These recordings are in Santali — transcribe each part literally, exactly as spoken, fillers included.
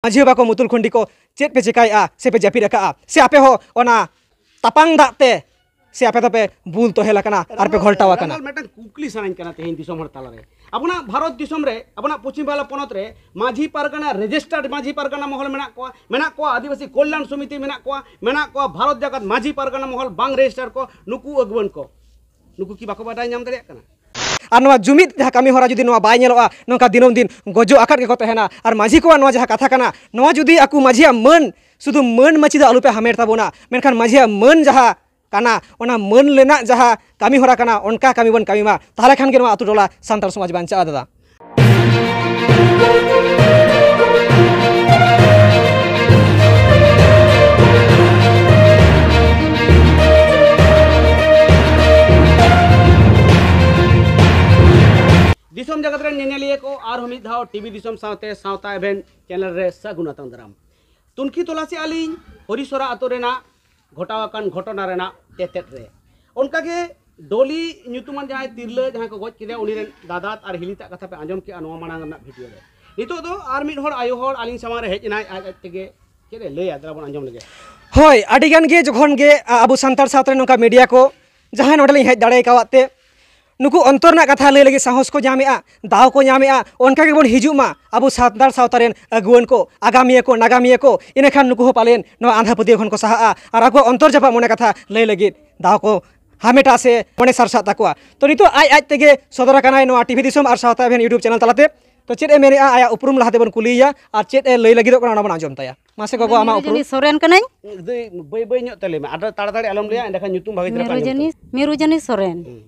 ᱢᱟᱹᱡᱷᱤ ᱵᱟᱵᱟ ᱠᱚ, ᱢᱩᱛᱩᱞ ᱠᱷᱩᱱᱰᱤ ᱠᱚ, ᱪᱮᱫ ᱯᱮ ᱪᱮᱠᱟᱭᱮᱫᱼᱟ? ᱥᱮ ᱯᱮ ᱡᱟᱹᱯᱤᱫ ᱟᱠᱟᱫᱼᱟ? ᱥᱮ ᱟᱯᱮ ᱦᱚᱸ ᱚᱱᱟ ᱛᱟᱯᱟᱝ ᱫᱟᱜ ᱛᱮ, ᱥᱮ ᱟᱯᱮ ᱫᱚᱯᱮ ᱵᱩᱞ ᱛᱚᱦᱮᱞ ᱟᱠᱟᱱᱟ ᱟᱨ ᱯᱮ ᱜᱷᱚᱞᱴᱟᱣ ᱟᱠᱟᱱᱟ? ᱨᱟᱱᱟᱞ, ᱢᱤᱫᱴᱟᱝ ᱠᱩᱠᱞᱤ ᱥᱟᱱᱟᱧ ᱠᱟᱱᱟ ᱛᱮᱦᱮᱧ ᱫᱤᱥᱚᱢ ᱦᱚᱲ ᱛᱟᱞᱟᱨᱮ᱾ ᱟᱵᱚᱱᱟᱜ ᱵᱷᱟᱨᱚᱛ ᱫᱤᱥᱚᱢ ᱨᱮ, ᱟᱵᱚᱱᱟᱜ ᱯᱚᱪᱷᱤᱢ ᱵᱟᱝᱞᱟ ᱯᱚᱱᱚᱛ ᱨᱮ ᱢᱟᱹᱡᱷᱤ ᱯᱟᱨᱜᱟᱱᱟ, ᱨᱮᱡᱤᱥᱴᱟᱨᱰ ᱢᱟᱹᱡᱷᱤ ᱯᱟᱨᱜᱟᱱᱟ ᱢᱚᱦᱚᱞ ᱢᱮᱱᱟᱜ ᱠᱚᱣᱟ, ᱢᱮᱱᱟᱜ ᱠᱚᱣᱟ ᱟᱹᱫᱤᱵᱟᱹᱥᱤ ᱠᱚᱞᱭᱟᱱ ᱥᱚᱢᱤᱛᱤ ᱢᱮᱱᱟᱜ ᱠᱚᱣᱟ, ᱢᱮᱱᱟᱜ ᱠᱚᱣᱟ ᱵᱷᱟᱨᱚᱛ ᱡᱟᱠᱟᱛ ᱢᱟᱹᱡᱷᱤ ᱯᱟᱨᱜᱟᱱᱟ ᱢᱚᱦᱚᱞ ᱵᱟᱝ ᱨᱮᱡᱤᱥᱴᱟᱨ ᱠᱚ, ᱱᱩᱠᱩ ᱟᱹᱜᱩᱣᱟᱹᱱ ᱠᱚ, ᱱᱩᱠᱩ ᱠᱤ ᱵᱟᱠᱚ ᱵᱟᱰᱟᱭ ᱧᱟᱢ ᱫᱟᱲᱮᱭᱟᱜ ᱠᱟᱱᱟ? ᱟᱨ ᱱᱚᱣᱟ ᱡᱩᱢᱤᱫ ᱡᱟᱦᱟᱸ ᱠᱟᱹᱢᱤ ᱦᱚᱨᱟ ᱡᱩᱫᱤ ᱱᱚᱣᱟ ᱵᱟᱭ ᱧᱮᱞᱚᱜᱼᱟ, ᱱᱚᱝᱠᱟ ᱫᱤᱱᱟᱹᱢ ᱫᱤᱱ ᱜᱚᱡᱚᱜ ᱟᱠᱟᱫ ᱜᱮᱠᱚ ᱛᱟᱦᱮᱱᱟ᱾ ᱟᱨ ᱢᱟᱹᱡᱷᱤ ᱠᱚᱣᱟᱜ ᱱᱚᱣᱟ ᱡᱟᱦᱟᱸ ᱠᱟᱛᱷᱟ ᱠᱟᱱᱟ, ᱱᱚᱣᱟ ᱡᱩᱫᱤ ᱟᱠᱚ ᱢᱟᱹᱡᱷᱤᱭᱟᱜ ᱢᱟᱹᱱ, ᱥᱩᱫᱷᱩ ᱢᱟᱹᱱ ᱢᱟᱹᱪᱤ ᱫᱚ ᱟᱞᱚᱯᱮ ᱦᱟᱢᱮᱴ ᱛᱟᱵᱚᱱᱟ, ᱢᱮᱱᱠᱷᱟᱱ ᱢᱟᱹᱡᱷᱤᱭᱟᱜ ᱢᱟᱹᱱ ᱡᱟᱦᱟᱸ ᱠᱟᱱᱟ, ᱚᱱᱟ ᱢᱟᱹᱱ ᱨᱮᱱᱟᱜ ᱡᱟᱦᱟᱸ ᱠᱟᱹᱢᱤ ᱦᱚᱨᱟ ᱠᱟᱱᱟ, ᱚᱱᱠᱟ ᱠᱟᱹᱢᱤ ᱵᱚᱱ ᱠᱟᱹᱢᱤ ᱢᱟ᱾ ᱛᱟᱦᱚᱞᱮ ᱠᱷᱟᱱ ᱜᱮ ᱱᱚᱣᱟ ᱟᱹᱛᱩ ᱴᱚᱞᱟ ᱥᱟᱱᱛᱟᱲ ᱥᱚᱢᱟᱡᱽ ᱵᱟᱧᱪᱟᱜᱼᱟ, ᱫᱟᱫᱟ᱾ ᱫᱤᱥᱚᱢ ᱡᱟᱠᱟᱛ ᱨᱮᱱ ᱧᱮᱧᱮᱞᱤᱭᱟᱹ ᱠᱚ, ᱟᱨᱦᱚᱸ ᱢᱤᱫ ᱫᱷᱟᱣ ᱴᱤᱵᱷᱤ ᱫᱤᱥᱚᱢ ᱥᱟᱶᱛᱮ ᱥᱟᱶᱛᱟ ᱮᱵᱷᱮᱱ ᱪᱮᱱᱮᱞ ᱨᱮ ᱥᱟᱹᱜᱩᱱ ᱟᱛᱟᱝ ᱫᱟᱨᱟᱢ᱾ ᱛᱩᱱᱠᱷᱤ ᱛᱚᱞᱟᱥᱮᱫᱼᱟ ᱞᱤᱧ ᱦᱚᱨᱤᱥᱚᱨᱟ ᱟᱛᱳ ᱨᱮᱱᱟᱜ ᱜᱷᱚᱴᱟᱣ ᱟᱠᱟᱱ ᱜᱷᱚᱴᱚᱱᱟ ᱨᱮᱱᱟᱜ ᱛᱮᱛᱮᱫ ᱨᱮ᱾ ᱚᱱᱠᱟᱜᱮ ᱰᱚᱞᱤ ᱧᱩᱛᱩᱢᱟᱱ ᱡᱟᱦᱟᱸᱭ ᱛᱤᱨᱞᱟᱹ, ᱡᱟᱦᱟᱸᱭ ᱠᱚ ᱜᱚᱡ ᱠᱮᱫᱮᱭᱟ, ᱩᱱᱤ ᱨᱮᱱ ᱫᱟᱫᱟ ᱟᱨ ᱦᱤᱞᱤ ᱛᱟᱜ ᱠᱟᱛᱷᱟ ᱯᱮ ᱟᱸᱡᱚᱢ ᱠᱮᱜᱼᱟ ᱱᱚᱣᱟ ᱢᱟᱲᱟᱝ ᱨᱮᱱᱟᱜ ᱵᱷᱤᱰᱤᱭᱳ ᱨᱮ᱾ ᱱᱤᱛᱚᱜ ᱫᱚ ᱟᱨ ᱢᱤᱫ ᱦᱚᱲ ᱟᱭᱳ ᱦᱚᱲ ᱟᱹᱞᱤᱧ ᱥᱟᱢᱟᱝ ᱨᱮ ᱦᱮᱡ ᱮᱱᱟᱭ, ᱟᱡ ᱟᱡ ᱛᱮᱜᱮ ᱪᱮᱫ ᱮ ᱞᱟᱹᱭᱟ, ᱫᱮᱞᱟ ᱵᱚᱱ ᱟᱸᱡᱚᱢ ᱞᱮᱜᱮ᱾ ᱦᱳᱭ, ᱟᱹᱰᱤ ᱜᱟᱱ ᱜᱮ ᱡᱚᱠᱷᱚᱱ ᱜᱮ, ᱟ, ᱟᱵᱚ ᱥᱟᱱᱛᱟᱲ ᱥᱟᱶᱛᱟ ᱨᱮ ᱱᱚᱝᱠᱟ ᱢᱤᱰᱤᱭᱟ ᱠᱚ ᱡᱟᱦᱟᱸᱭ ᱱᱚᱰᱮ ᱞᱤᱧ ᱦᱮᱡ ᱫᱟᱲᱮ ᱟᱠᱟᱣᱟᱫ ᱛᱮ, ᱱᱩᱠᱩ ᱚᱱᱛᱚᱨ ᱨᱮᱱᱟᱜ ᱠᱟᱛᱷᱟ ᱞᱟᱹᱭ ᱞᱟᱹᱜᱤᱫ ᱥᱟᱦᱚᱥ ᱠᱚ ᱧᱟᱢᱮᱜᱼᱟ, ᱫᱟᱣ ᱠᱚ ᱧᱟᱢᱮᱜᱼᱟ, ᱚᱱᱠᱟ ᱜᱮᱵᱚᱱ ᱦᱤᱡᱩᱜ ᱢᱟ ᱟᱵᱚ ᱥᱟᱱᱛᱟᱲ ᱥᱟᱶᱛᱟ ᱨᱮᱱ ᱟᱹᱜᱩᱣᱟᱹᱱ ᱠᱚ, ᱟᱜᱟᱢᱤᱭᱟᱹ ᱠᱚ, ᱱᱟᱜᱟᱢᱤᱭᱟᱹ ᱠᱚ, ᱤᱱᱟᱹᱠᱷᱟᱱ ᱱᱩᱠᱩ ᱦᱚᱸ ᱯᱟᱞᱮᱱ ᱱᱚᱣᱟ ᱟᱸᱫᱷᱟ ᱯᱟᱹᱛᱭᱟᱹᱣ ᱠᱷᱚᱱ ᱠᱚ ᱥᱟᱦᱟᱜᱼᱟ ᱟᱨ ᱟᱠᱚᱣᱟᱜ ᱚᱱᱛᱚᱨ ᱡᱟᱯᱟᱜ ᱢᱚᱱᱮ ᱠᱟᱛᱷᱟ ᱞᱟᱹᱭ ᱞᱟᱹᱜᱤᱫ ᱫᱟᱣ ᱠᱚ ᱦᱟᱢᱮᱴᱟ ᱥᱮ ᱢᱚᱱᱮ ᱥᱟᱨᱥᱟᱜ ᱛᱟᱠᱚᱣᱟ᱾ ᱛᱚ, ᱱᱤᱛᱚᱜ ᱟᱡ ᱟᱡ ᱛᱮᱜᱮ ᱥᱚᱫᱚᱨ ᱟᱠᱟᱱᱟᱭ ᱱᱚᱣᱟ ᱴᱤᱵᱷᱤ ᱫᱤᱥᱚᱢ ᱟᱨ ᱥᱟᱶᱛᱟ ᱮᱵᱷᱮᱱ YouTube ᱪᱮᱱᱮᱞ ᱛᱟᱞᱟᱛᱮ᱾ ᱛᱚ, ᱪᱮᱫ ᱮ ᱢᱮᱱᱮᱜᱼᱟ, ᱟᱭᱟᱜ ᱩᱯᱨᱩᱢ ᱞᱟᱦᱟ ᱛᱮᱵᱚᱱ ᱠᱩᱞᱤᱭᱮᱭᱟ ᱟᱨ ᱪᱮᱫ ᱮ ᱞᱟᱹᱭ ᱞᱟᱹᱜᱤᱫᱚᱜ ᱠᱟᱱᱟ, ᱚᱱᱟ ᱵᱚᱱ ᱟᱸᱡᱚᱢ ᱛᱟᱭᱟ᱾ ᱢᱟᱥᱮ ᱜᱚᱜᱚ, ᱟᱢᱟᱜ ᱩᱯᱨᱩᱢ? ᱢᱤᱨᱩᱡᱟᱹᱱᱤ ᱥᱚᱨᱮᱱ ᱠᱟᱹᱱᱟᱹᱧ᱾ ᱫᱟᱹᱭ, ᱵᱟᱹᱭ ᱵᱟᱹᱭ ᱧᱚᱜ ᱛᱟᱞᱮ ᱢᱮ, ᱟᱨ ᱛᱟᱲᱟᱛᱟᱲᱤ ᱟᱞᱚᱢ ᱞᱟᱹᱭᱟ, ᱮᱸᱰᱮᱠᱷᱟᱱ ᱧᱩᱛᱩᱢ ᱵᱷᱟᱜᱮ ᱪᱮᱦᱨᱟ ᱠᱚ ᱟᱸᱡᱚᱢ ᱢᱤᱨᱩᱡᱟᱹᱱᱤ, ᱛᱟᱢᱟ᱾ ᱢᱤᱨᱩᱡᱟᱹᱱᱤ ᱥᱚᱨᱮᱱ᱾ ᱦᱩᱸ᱾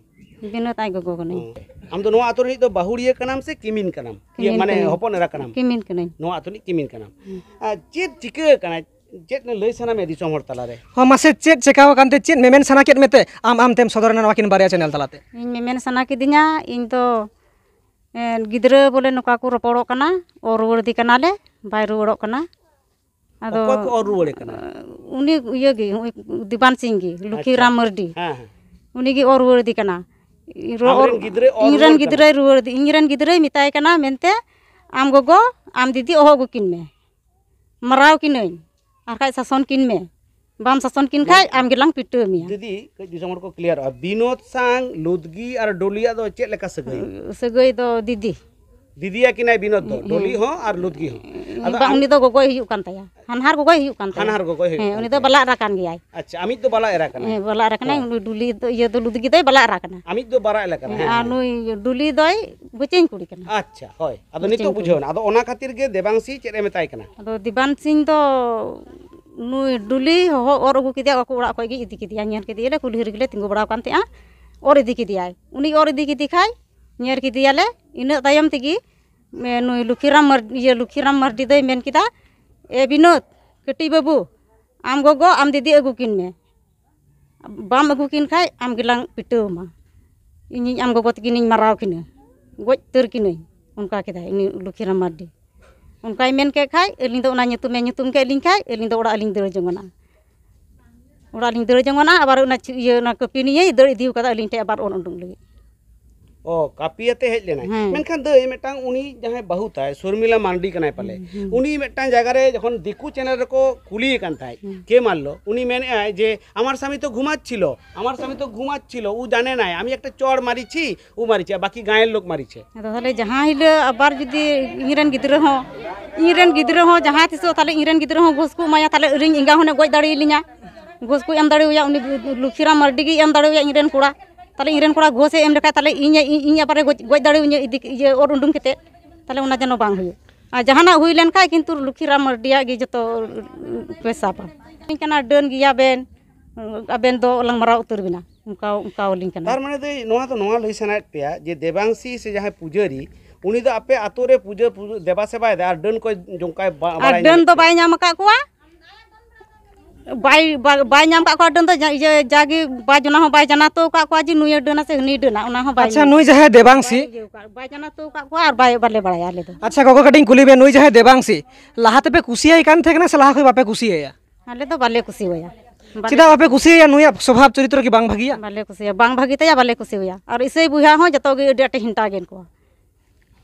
ᱵᱤᱱᱳᱫ ᱟᱡ ᱜᱚᱜᱚ ᱠᱟᱹᱱᱟᱹᱧ᱾ ᱦᱩᱸ᱾ ᱟᱢ ᱫᱚ ᱱᱚᱣᱟ ᱟᱛᱳ ᱨᱤᱱᱤᱡ ᱫᱚ ᱵᱟᱹᱦᱩᱲᱤᱭᱟᱹ ᱠᱟᱱᱟᱢ ᱥᱮ ᱠᱤᱢᱤᱱ ᱠᱟᱱᱟᱢ? ᱤᱭᱟᱹ, ᱠᱤᱢᱤᱱ ᱢᱟᱱᱮ ᱠᱟᱹᱱᱟᱹᱧ᱾ ᱦᱚᱯᱚᱱ ᱮᱨᱟ ᱠᱟᱱᱟᱢ? ᱠᱤᱢᱤᱱ ᱠᱟᱹᱱᱟᱹᱧ᱾ ᱱᱚᱣᱟ ᱟᱛᱳ ᱨᱤᱱᱤᱡ ᱠᱤᱢᱤᱱ ᱠᱟᱱᱟᱢ᱾ ᱦᱩᱸ᱾ ᱟᱨ ᱪᱮᱫ ᱪᱤᱠᱟᱹ ᱟᱠᱟᱱᱟ? ᱪᱮᱫ ᱮᱢ ᱞᱟᱹᱭ ᱥᱟᱱᱟ ᱢᱮᱭᱟ ᱫᱤᱥᱚᱢ ᱦᱚᱲ ᱛᱟᱞᱟᱨᱮ? ᱦᱚᱸ, ᱢᱟᱥᱮ ᱪᱮᱫ ᱪᱮᱠᱟᱣ ᱟᱠᱟᱱ ᱛᱮ, ᱪᱮᱫ ᱢᱮᱢᱮᱱ ᱥᱟᱱᱟ ᱠᱮᱫ ᱢᱮᱛᱮ ᱟᱢ, ᱟᱢ ᱛᱮᱢ ᱥᱚᱫᱚᱨ ᱮᱱᱟ ᱱᱚᱣᱟ ᱠᱤᱱ ᱵᱟᱨᱭᱟ ᱪᱮᱱᱮᱞ ᱛᱟᱞᱟᱛᱮ? ᱤᱧ ᱢᱮᱢᱮᱱ ᱥᱟᱱᱟ ᱠᱤᱫᱤᱧᱟ, ᱤᱧ ᱫᱚ, ᱮᱸ, ᱜᱤᱫᱽᱨᱟᱹ ᱵᱚᱞᱮ ᱱᱚᱝᱠᱟ ᱠᱚ ᱨᱚᱯᱚᱲᱚᱜ ᱠᱟᱱᱟ, ᱚᱨ ᱨᱩᱣᱟᱹᱲ ᱫᱤ ᱠᱟᱱᱟᱞᱮ, ᱵᱟᱭ ᱨᱩᱣᱟᱹᱲᱚᱜ ᱠᱟᱱᱟ᱾ ᱟᱫᱚ ᱚᱠᱚᱭ ᱠᱚ ᱚᱨ ᱨᱩᱣᱟᱹᱲᱮ ᱠᱟᱱᱟ? ᱩᱱᱤ ᱤᱭᱟᱹ ᱜᱮ, ᱱᱚᱜᱼᱚᱭ ᱫᱤᱵᱟᱱ ᱥᱤᱝ ᱜᱮ, ᱞᱩᱠᱷᱤᱨᱟᱢ ᱟᱪᱪᱷᱟ᱾ ᱢᱟᱨᱰᱤ᱾ ᱦᱮᱸ, ᱦᱮᱸ᱾ ᱩᱱᱤ ᱜᱮ ᱚᱨ ᱨᱩᱣᱟᱹᱲ ᱫᱤ ᱠᱟᱱᱟ᱾ ᱨᱚ-, ᱟᱢᱨᱮᱱ ᱜᱤᱫᱽᱨᱟᱹᱭ ᱚᱨ ᱤᱧ ᱨᱮᱱ ᱨᱩᱣᱟᱹᱲ ᱠᱟᱱᱟ? ᱜᱤᱫᱽᱨᱟᱹᱭ ᱨᱩᱣᱟᱹᱲ ᱫᱤ-, ᱤᱧ ᱨᱮᱱ ᱜᱤᱫᱽᱨᱟᱹᱭ ᱢᱮᱛᱟᱭ ᱠᱟᱱᱟ ᱢᱮᱱᱛᱮ, "ᱟᱢ ᱜᱚᱜᱚ, ᱟᱢ ᱫᱤᱫᱤ ᱚᱦᱚ ᱟᱹᱜᱩ ᱠᱤᱱ ᱢᱮ᱾" ᱢᱟᱨᱟᱣ ᱠᱤᱱᱟᱹᱧ, ᱟᱨ ᱠᱷᱟᱡ ᱥᱟᱥᱚᱱ ᱠᱤᱱ ᱢᱮ, ᱵᱟᱢ ᱥᱟᱥᱚᱱ ᱠᱤᱱ ᱠᱷᱟᱡ ᱟᱢ ᱜᱮᱞᱟᱝ ᱯᱤᱴᱟᱹᱣ ᱢᱮᱭᱟ᱾ ᱫᱤᱫᱤ, ᱠᱟᱹᱡ ᱫᱤᱥᱚᱢ ᱦᱚᱲ ᱠᱚ ᱠᱞᱤᱭᱟᱨᱚᱜᱼᱟ, ᱵᱤᱱᱳᱫ ᱥᱟᱝ ᱞᱩᱫᱽᱜᱤ ᱟᱨ ᱰᱚᱞᱤᱭᱟᱜ ᱫᱚ ᱪᱮᱫ ᱞᱮᱠᱟ ᱥᱟᱹᱜᱟᱹᱭ? ᱥᱟᱹᱜᱟᱹᱭ ᱫᱚ ᱫᱤᱫᱤ᱾ ᱫᱤᱫᱤ ᱟᱹᱠᱤᱱᱟᱭ ᱵᱤᱱᱳᱫ ᱫᱚ, ᱦᱮᱸ᱾ ᱰᱚᱞᱤ ᱦᱚᱸ ᱟᱨ ᱞᱩᱫᱽᱜᱤ ᱦᱚᱸ᱾ ᱟᱫᱚ ᱵᱟᱝ, ᱟᱢ ᱩᱱᱤ ᱫᱚ ᱜᱚᱜᱚᱭ ᱦᱩᱭᱩᱜ ᱠᱟᱱ ᱛᱟᱭᱟ, ᱦᱟᱱᱦᱟᱨ ᱜᱚᱜᱚᱭ ᱦᱩᱭᱩᱜ ᱠᱟᱱ ᱛᱟᱭᱟ᱾ ᱦᱟᱱᱦᱟᱨ ᱜᱚᱜᱚᱭ ᱦᱩᱭᱩᱜ ᱦᱮᱸ, ᱠᱟᱱ ᱩᱱᱤ ᱫᱚ ᱛᱟᱭᱟ᱾ ᱵᱟᱞᱟ ᱮᱨᱟ ᱠᱟᱱ ᱜᱮᱭᱟᱭ᱾ ᱟᱪᱪᱷᱟ, ᱟᱢᱤᱡ ᱫᱚ ᱵᱟᱞᱟ ᱮᱨᱟ ᱠᱟᱱᱟᱭ᱾ ᱦᱮᱸ, ᱵᱟᱞᱟ ᱮᱨᱟ ᱠᱟᱱᱟᱭ᱾ ᱦᱳᱭ᱾ ᱩᱱᱤ ᱰᱩᱞᱤ ᱫᱚ, ᱤᱭᱟᱹ ᱫᱚ, ᱞᱩᱫᱽᱜᱤ ᱫᱚᱭ ᱵᱟᱞᱟ ᱮᱨᱟ ᱠᱟᱱᱟ᱾ ᱟᱢᱤᱡ ᱫᱚ ᱵᱟᱞᱟ ᱮᱨᱟ ᱠᱟᱱᱟ, ᱦᱮᱸ, ᱦᱮᱸ, ᱟᱨ ᱦᱮᱸ᱾ ᱱᱩᱭ ᱰᱩᱞᱤ ᱫᱚᱭ ᱵᱩᱪᱟᱹᱧ ᱠᱩᱲᱤ ᱠᱟᱱᱟ᱾ ᱟᱪᱪᱷᱟ, ᱦᱳᱭ᱾ ᱟᱫᱚ ᱵᱩᱪᱟᱹᱧ ᱱᱤᱛᱚᱜ ᱠᱩᱲᱤ᱾ ᱵᱩᱡᱷᱟᱹᱣ ᱮᱱᱟ᱾ ᱟᱫᱚ ᱚᱱᱟ ᱠᱷᱟᱹᱛᱤᱨ ᱜᱮ ᱫᱮᱵᱟᱝᱥᱤ ᱪᱮᱫ ᱮ ᱢᱮᱛᱟᱭ ᱠᱟᱱᱟ? ᱟᱫᱚ ᱫᱮᱵᱟᱱ ᱥᱤᱝ ᱫᱚ ᱱᱩᱭ ᱰᱩᱞᱤ ᱦᱚᱦᱚ ᱚᱨ ᱟᱹᱜᱩ ᱠᱮᱫᱮᱭᱟ, ᱟᱠᱚ ᱚᱲᱟᱜ ᱠᱷᱚᱡ ᱜᱮ ᱤᱫᱤ ᱠᱮᱫᱮᱭᱟ᱾ ᱧᱮᱞ ᱠᱮᱫᱮᱭᱟᱞᱮ, ᱠᱩᱞᱦᱤ ᱨᱮᱜᱮ ᱞᱮ ᱛᱤᱸᱜᱩ ᱵᱟᱲᱟ ᱟᱠᱟᱱ ᱛᱟᱦᱮᱸᱜᱼᱟ, ᱚᱨ ᱤᱫᱤ ᱠᱮᱫᱮᱭᱟᱭ᱾ ᱩᱱᱤ ᱚᱨ ᱤᱫᱤ ᱠᱮᱫᱮ ᱠᱷᱟᱡ ᱧᱮᱞ ᱠᱮᱫᱮᱭᱟᱞᱮ, ᱤᱱᱟᱹᱜ ᱛᱟᱭᱚᱢ ᱛᱮᱜᱮ ᱢᱮ-, ᱱᱩᱭ ᱞᱩᱠᱷᱤᱨᱟᱢ ᱢᱟᱨ-, ᱤᱭᱟᱹ, ᱞᱩᱠᱷᱤᱨᱟᱢ ᱢᱟᱨᱰᱤ ᱫᱚᱭ ᱢᱮᱱ ᱠᱮᱫᱟ, "ᱮ ᱵᱤᱱᱳᱫ, ᱠᱟᱹᱴᱤᱡ ᱵᱟᱹᱵᱩ, ᱟᱢ ᱜᱚᱜᱚ, ᱟᱢ ᱫᱤᱫᱤ ᱟᱹᱜᱩ ᱠᱤᱱ ᱢᱮ, ᱵᱟᱢ ᱟᱹᱜᱩ ᱠᱤᱱ ᱠᱷᱟᱡ ᱟᱢ ᱜᱮᱞᱟᱝ ᱯᱤᱴᱟᱹᱣ ᱟᱢᱟ, ᱤᱧᱤᱧ ᱟᱢ ᱜᱚᱜᱚ ᱛᱟᱹᱠᱤᱱᱤᱧ ᱢᱟᱨᱟᱣ ᱠᱤᱱᱟᱹ, ᱜᱚᱡ ᱩᱛᱟᱹᱨ ᱠᱤᱱᱟᱹᱧ", ᱚᱱᱠᱟ ᱠᱮᱫᱟᱭ ᱩᱱᱤ ᱞᱩᱠᱷᱤᱨᱟᱢ ᱢᱟᱨᱰᱤ᱾ ᱚᱱᱠᱟᱭ ᱢᱮᱱ ᱠᱮᱫ ᱠᱷᱟᱡ ᱟᱹᱞᱤᱧ ᱫᱚ ᱚᱱᱟ ᱧᱩᱛᱩᱢᱮ ᱧᱩᱛᱩᱢ ᱠᱮᱫ ᱞᱤᱧ ᱠᱷᱟᱡ ᱟᱹᱞᱤᱧ ᱫᱚ ᱚᱲᱟᱜ ᱞᱤᱧ ᱫᱟᱹᱲ ᱡᱚᱝ ᱠᱟᱱᱟ᱾ ᱚᱲᱟᱜ ᱞᱤᱧ ᱫᱟᱹᱲ ᱡᱚᱝ ᱠᱟᱱᱟ, ᱟᱵᱟᱨ ᱚᱱᱟ ᱪᱤ-, ᱤᱭᱟᱹ, ᱚᱱᱟ ᱠᱟᱹᱯᱤ ᱱᱤᱭᱮᱭ ᱫᱟᱹᱲ ᱤᱫᱤ ᱠᱟᱫᱟ ᱟᱹᱞᱤᱧ ᱴᱷᱮᱡ ᱟᱵᱟᱨ ᱚᱨ ᱩᱰᱩᱝ ᱞᱟᱹᱜᱤᱫ᱾ ᱚ, ᱠᱟᱹᱯᱤ ᱟᱛᱮ ᱦᱮᱡ ᱞᱮᱱᱟᱭ᱾ ᱦᱮᱸ᱾ ᱢᱮᱱᱠᱷᱟᱱ ᱫᱟᱹᱭ, ᱢᱤᱫᱴᱟᱝ ᱩᱱᱤ ᱡᱟᱦᱟᱸᱭ ᱵᱟᱹᱦᱩ ᱛᱟᱭ, ᱥᱚᱨᱢᱤᱞᱟ ᱢᱟᱱᱰᱤ ᱠᱟᱱᱟᱭ ᱯᱟᱞᱮ, ᱦᱩᱸ, ᱦᱩᱸ᱾ ᱩᱱᱤ ᱢᱤᱫᱴᱟᱝ ᱡᱟᱭᱜᱟ ᱨᱮ ᱡᱚᱠᱷᱚᱱ ᱫᱤᱠᱩ ᱪᱮᱱᱮᱞ ᱨᱮᱠᱚ ᱠᱩᱞᱤᱭᱮ ᱠᱟᱱ ᱛᱟᱦᱮᱸᱫ, ᱦᱩᱸ᱾ ᱠᱮ ᱢᱟᱱᱞᱚ, ᱩᱱᱤ ᱢᱮᱱᱮᱫᱼᱟᱭ ᱡᱮ, "আমার স্বামী তো ঘুমাচ্ছিল, আমার স্বামী তো ঘুমাচ্ছিল, ও জানে নাই, আমি একটা চড় মারিছি, ও মারিছে, বাকি গাঁয়ের লোক মারিছে।" ᱟᱫᱚ ᱛᱟᱦᱚᱞᱮ ᱡᱟᱦᱟᱸ ᱦᱤᱞᱳᱜ ᱟᱵᱟᱨ ᱡᱩᱫᱤ ᱤᱧᱨᱮᱱ ᱜᱤᱫᱽᱨᱟᱹ ᱦᱚᱸ, ᱤᱧᱨᱮᱱ ᱜᱤᱫᱽᱨᱟᱹ ᱦᱚᱸ ᱡᱟᱦᱟᱸ ᱛᱤᱥᱚᱜ ᱛᱟᱦᱚᱞᱮ ᱤᱧᱨᱮᱱ ᱜᱤᱫᱽᱨᱟᱹ ᱦᱚᱸ ᱜᱷᱩᱥ ᱠᱚ ᱮᱢᱟᱭᱟ, ᱛᱟᱦᱚᱞᱮ ᱟᱹᱞᱤᱧ ᱮᱸᱜᱟ ᱦᱚᱸ ᱦᱩᱱᱟᱹᱝ ᱜᱚᱡ ᱫᱟᱲᱮᱭᱟᱞᱤᱧᱟ, ᱜᱷᱩᱥ ᱠᱚ ᱮᱢ ᱫᱟᱲᱮᱣᱟᱭᱟ, ᱩᱱᱤ ᱞᱩᱠᱷᱤᱨᱟᱢ ᱢᱟᱨᱰᱤ ᱜᱮᱭ ᱮᱢ ᱫᱟᱲᱮᱣᱟᱭᱟ ᱤᱧᱨᱮᱱ ᱠᱚᱲᱟ᱾ ᱛᱟᱦᱞᱮ ᱤᱧ ᱨᱮᱱ ᱠᱚᱲᱟ ᱜᱷᱩᱥᱮ ᱮᱢ ᱞᱮᱠᱷᱟᱡ, ᱛᱟᱦᱞᱮ ᱤᱧ, ᱤᱧ, ᱤᱧ ᱟᱵᱟᱨᱮ ᱜᱚᱡ, ᱜᱚᱡ ᱫᱟᱲᱮᱣᱟᱹᱧᱟᱹ ᱤᱫᱤ, ᱤᱭᱟᱹ, ᱚᱨ ᱩᱰᱩᱝ ᱠᱟᱛᱮ᱾ ᱛᱟᱦᱞᱮ ᱚᱱᱟ ᱡᱮᱱᱚ ᱵᱟᱝ ᱦᱩᱭᱩᱜ᱾ ᱟᱨ ᱡᱟᱦᱟᱱᱟᱜ ᱦᱩᱭ ᱞᱮᱱᱠᱷᱟᱡ ᱠᱤᱱᱛᱩ ᱞᱩᱠᱷᱤᱨᱟᱢ ᱢᱟᱨᱰᱤᱭᱟᱜ ᱜᱮ ᱡᱚᱛᱚ ᱯᱮ ᱥᱟᱵᱟ᱾ ᱢᱮᱱ ᱠᱟᱱᱟ, "ᱰᱟᱹᱱ ᱜᱮᱭᱟ ᱵᱮᱱ, ᱟᱵᱮᱱ ᱫᱚ ᱞᱟᱝ ᱢᱟᱨᱟᱣ ᱩᱛᱟᱹᱨ ᱵᱮᱱᱟ", ᱚᱱᱠᱟ, ᱚᱱᱠᱟ ᱟᱹᱞᱤᱧ ᱠᱟᱱᱟ᱾ ᱛᱟᱨ ᱢᱟᱱᱮ ᱫᱚ ᱱᱚᱣᱟ ᱫᱚ ᱱᱚᱣᱟ ᱞᱟᱹᱭ ᱥᱟᱱᱟᱭᱮᱫ ᱯᱮᱭᱟ ᱡᱮ ᱫᱮᱵᱟᱝᱥᱤ ᱥᱮ ᱡᱟᱦᱟᱸᱭ ᱯᱩᱡᱟᱹᱨᱤ, ᱩᱱᱤ ᱫᱚ ᱟᱯᱮ ᱟᱛᱳ ᱨᱮ ᱯᱩᱡᱟᱹ, ᱯᱩᱡᱟᱹ ᱫᱮᱵᱟ ᱥᱮᱵᱟᱭᱮᱫᱟ ᱟᱨ ᱰᱟᱹᱱ ᱠᱚ ᱡᱚᱝᱠᱟᱭ ᱵᱟ-, ᱟᱨ ᱵᱟᱲᱟᱭ ᱰᱟᱹᱱ ᱧᱟᱢᱮᱫ ᱫᱚ ᱯᱮᱭᱟ? ᱵᱟᱭ ᱧᱟᱢ ᱟᱠᱟᱫ ᱠᱚᱣᱟ᱾ ᱵᱟᱭ, ᱵᱟ-, ᱵᱟᱭ ᱧᱟᱢ ᱠᱟᱜ ᱠᱚᱣᱟ ᱰᱟᱹᱱ ᱫᱚ, ᱡᱟ-, ᱤᱭᱟᱹ, ᱡᱟᱜᱮ ᱵᱟᱭ ᱡᱚᱱᱟ ᱦᱚᱸ ᱵᱟᱭ ᱡᱟᱱᱟᱣ ᱦᱚᱴᱚ ᱠᱟᱜ ᱠᱚᱣᱟ ᱡᱮ ᱱᱩᱭᱮ ᱰᱟᱹᱱᱟ ᱥᱮ ᱦᱟᱹᱱᱤᱭ ᱰᱟᱹᱱᱟ, ᱚᱱᱟ ᱦᱚᱸ ᱵᱟᱭ ᱟᱪᱪᱷᱟ, ᱧᱟᱢ ᱱᱩᱭ ᱠᱟᱜ ᱡᱟᱦᱟᱸᱭ ᱠᱚᱣᱟ᱾ ᱫᱮᱵᱟᱝᱥᱤ? ᱵᱟᱭ ᱤᱭᱟᱹ ᱠᱟᱜ, ᱵᱟᱭ ᱡᱟᱱᱟᱣ ᱦᱚᱴᱚ ᱠᱟᱜ ᱠᱚᱣᱟ ᱟᱨ ᱵᱟᱭ, ᱵᱟᱞᱮ ᱵᱟᱲᱟᱭᱟ ᱟᱞᱮ ᱫᱚ᱾ ᱟᱪᱪᱷᱟ ᱜᱚᱜᱚ, ᱠᱟᱹᱴᱤᱡ ᱤᱧ ᱠᱩᱞᱤ ᱵᱮᱱ, ᱱᱩᱭ ᱡᱟᱦᱟᱸᱭ ᱫᱮᱵᱟᱝᱥᱤ, ᱞᱟᱦᱟ ᱛᱮᱯᱮ ᱠᱩᱥᱤᱭᱟᱭ ᱠᱟᱱ ᱛᱟᱦᱮᱸ ᱠᱟᱱᱟ ᱥᱮ ᱞᱟᱦᱟ ᱠᱷᱚᱱ ᱵᱟᱯᱮ ᱠᱩᱥᱤᱭᱟᱭᱟ? ᱟᱞᱮ ᱫᱚ ᱵᱟᱞᱮ ᱠᱩᱥᱤᱣᱟᱭᱟ᱾ ᱵᱟᱞᱮ ᱪᱮᱫᱟᱜ ᱵᱟᱯᱮ ᱠᱩᱥᱤᱭᱟᱭᱟ? ᱱᱩᱭᱟᱜ ᱥᱚᱵᱷᱟᱵ ᱪᱚᱨᱤᱛᱨᱚ ᱠᱤ ᱵᱟᱝ ᱵᱷᱟᱹᱜᱤᱭᱟ? ᱵᱟᱞᱮ ᱠᱩᱥᱤᱭᱟᱭᱟ, ᱵᱟᱝ ᱵᱷᱟᱹᱜᱤ ᱛᱟᱭᱟ, ᱵᱟᱞᱮ ᱠᱩᱥᱤᱣᱟᱭᱟ᱾ ᱟᱨ ᱤᱥᱟᱹᱭ ᱵᱚᱭᱦᱟ ᱦᱚᱸ ᱡᱚᱛᱚ ᱜᱮ ᱟᱹᱰᱤ ᱟᱸᱴᱮ ᱦᱤᱱᱴᱟ ᱜᱮᱱ ᱠᱚᱣᱟ᱾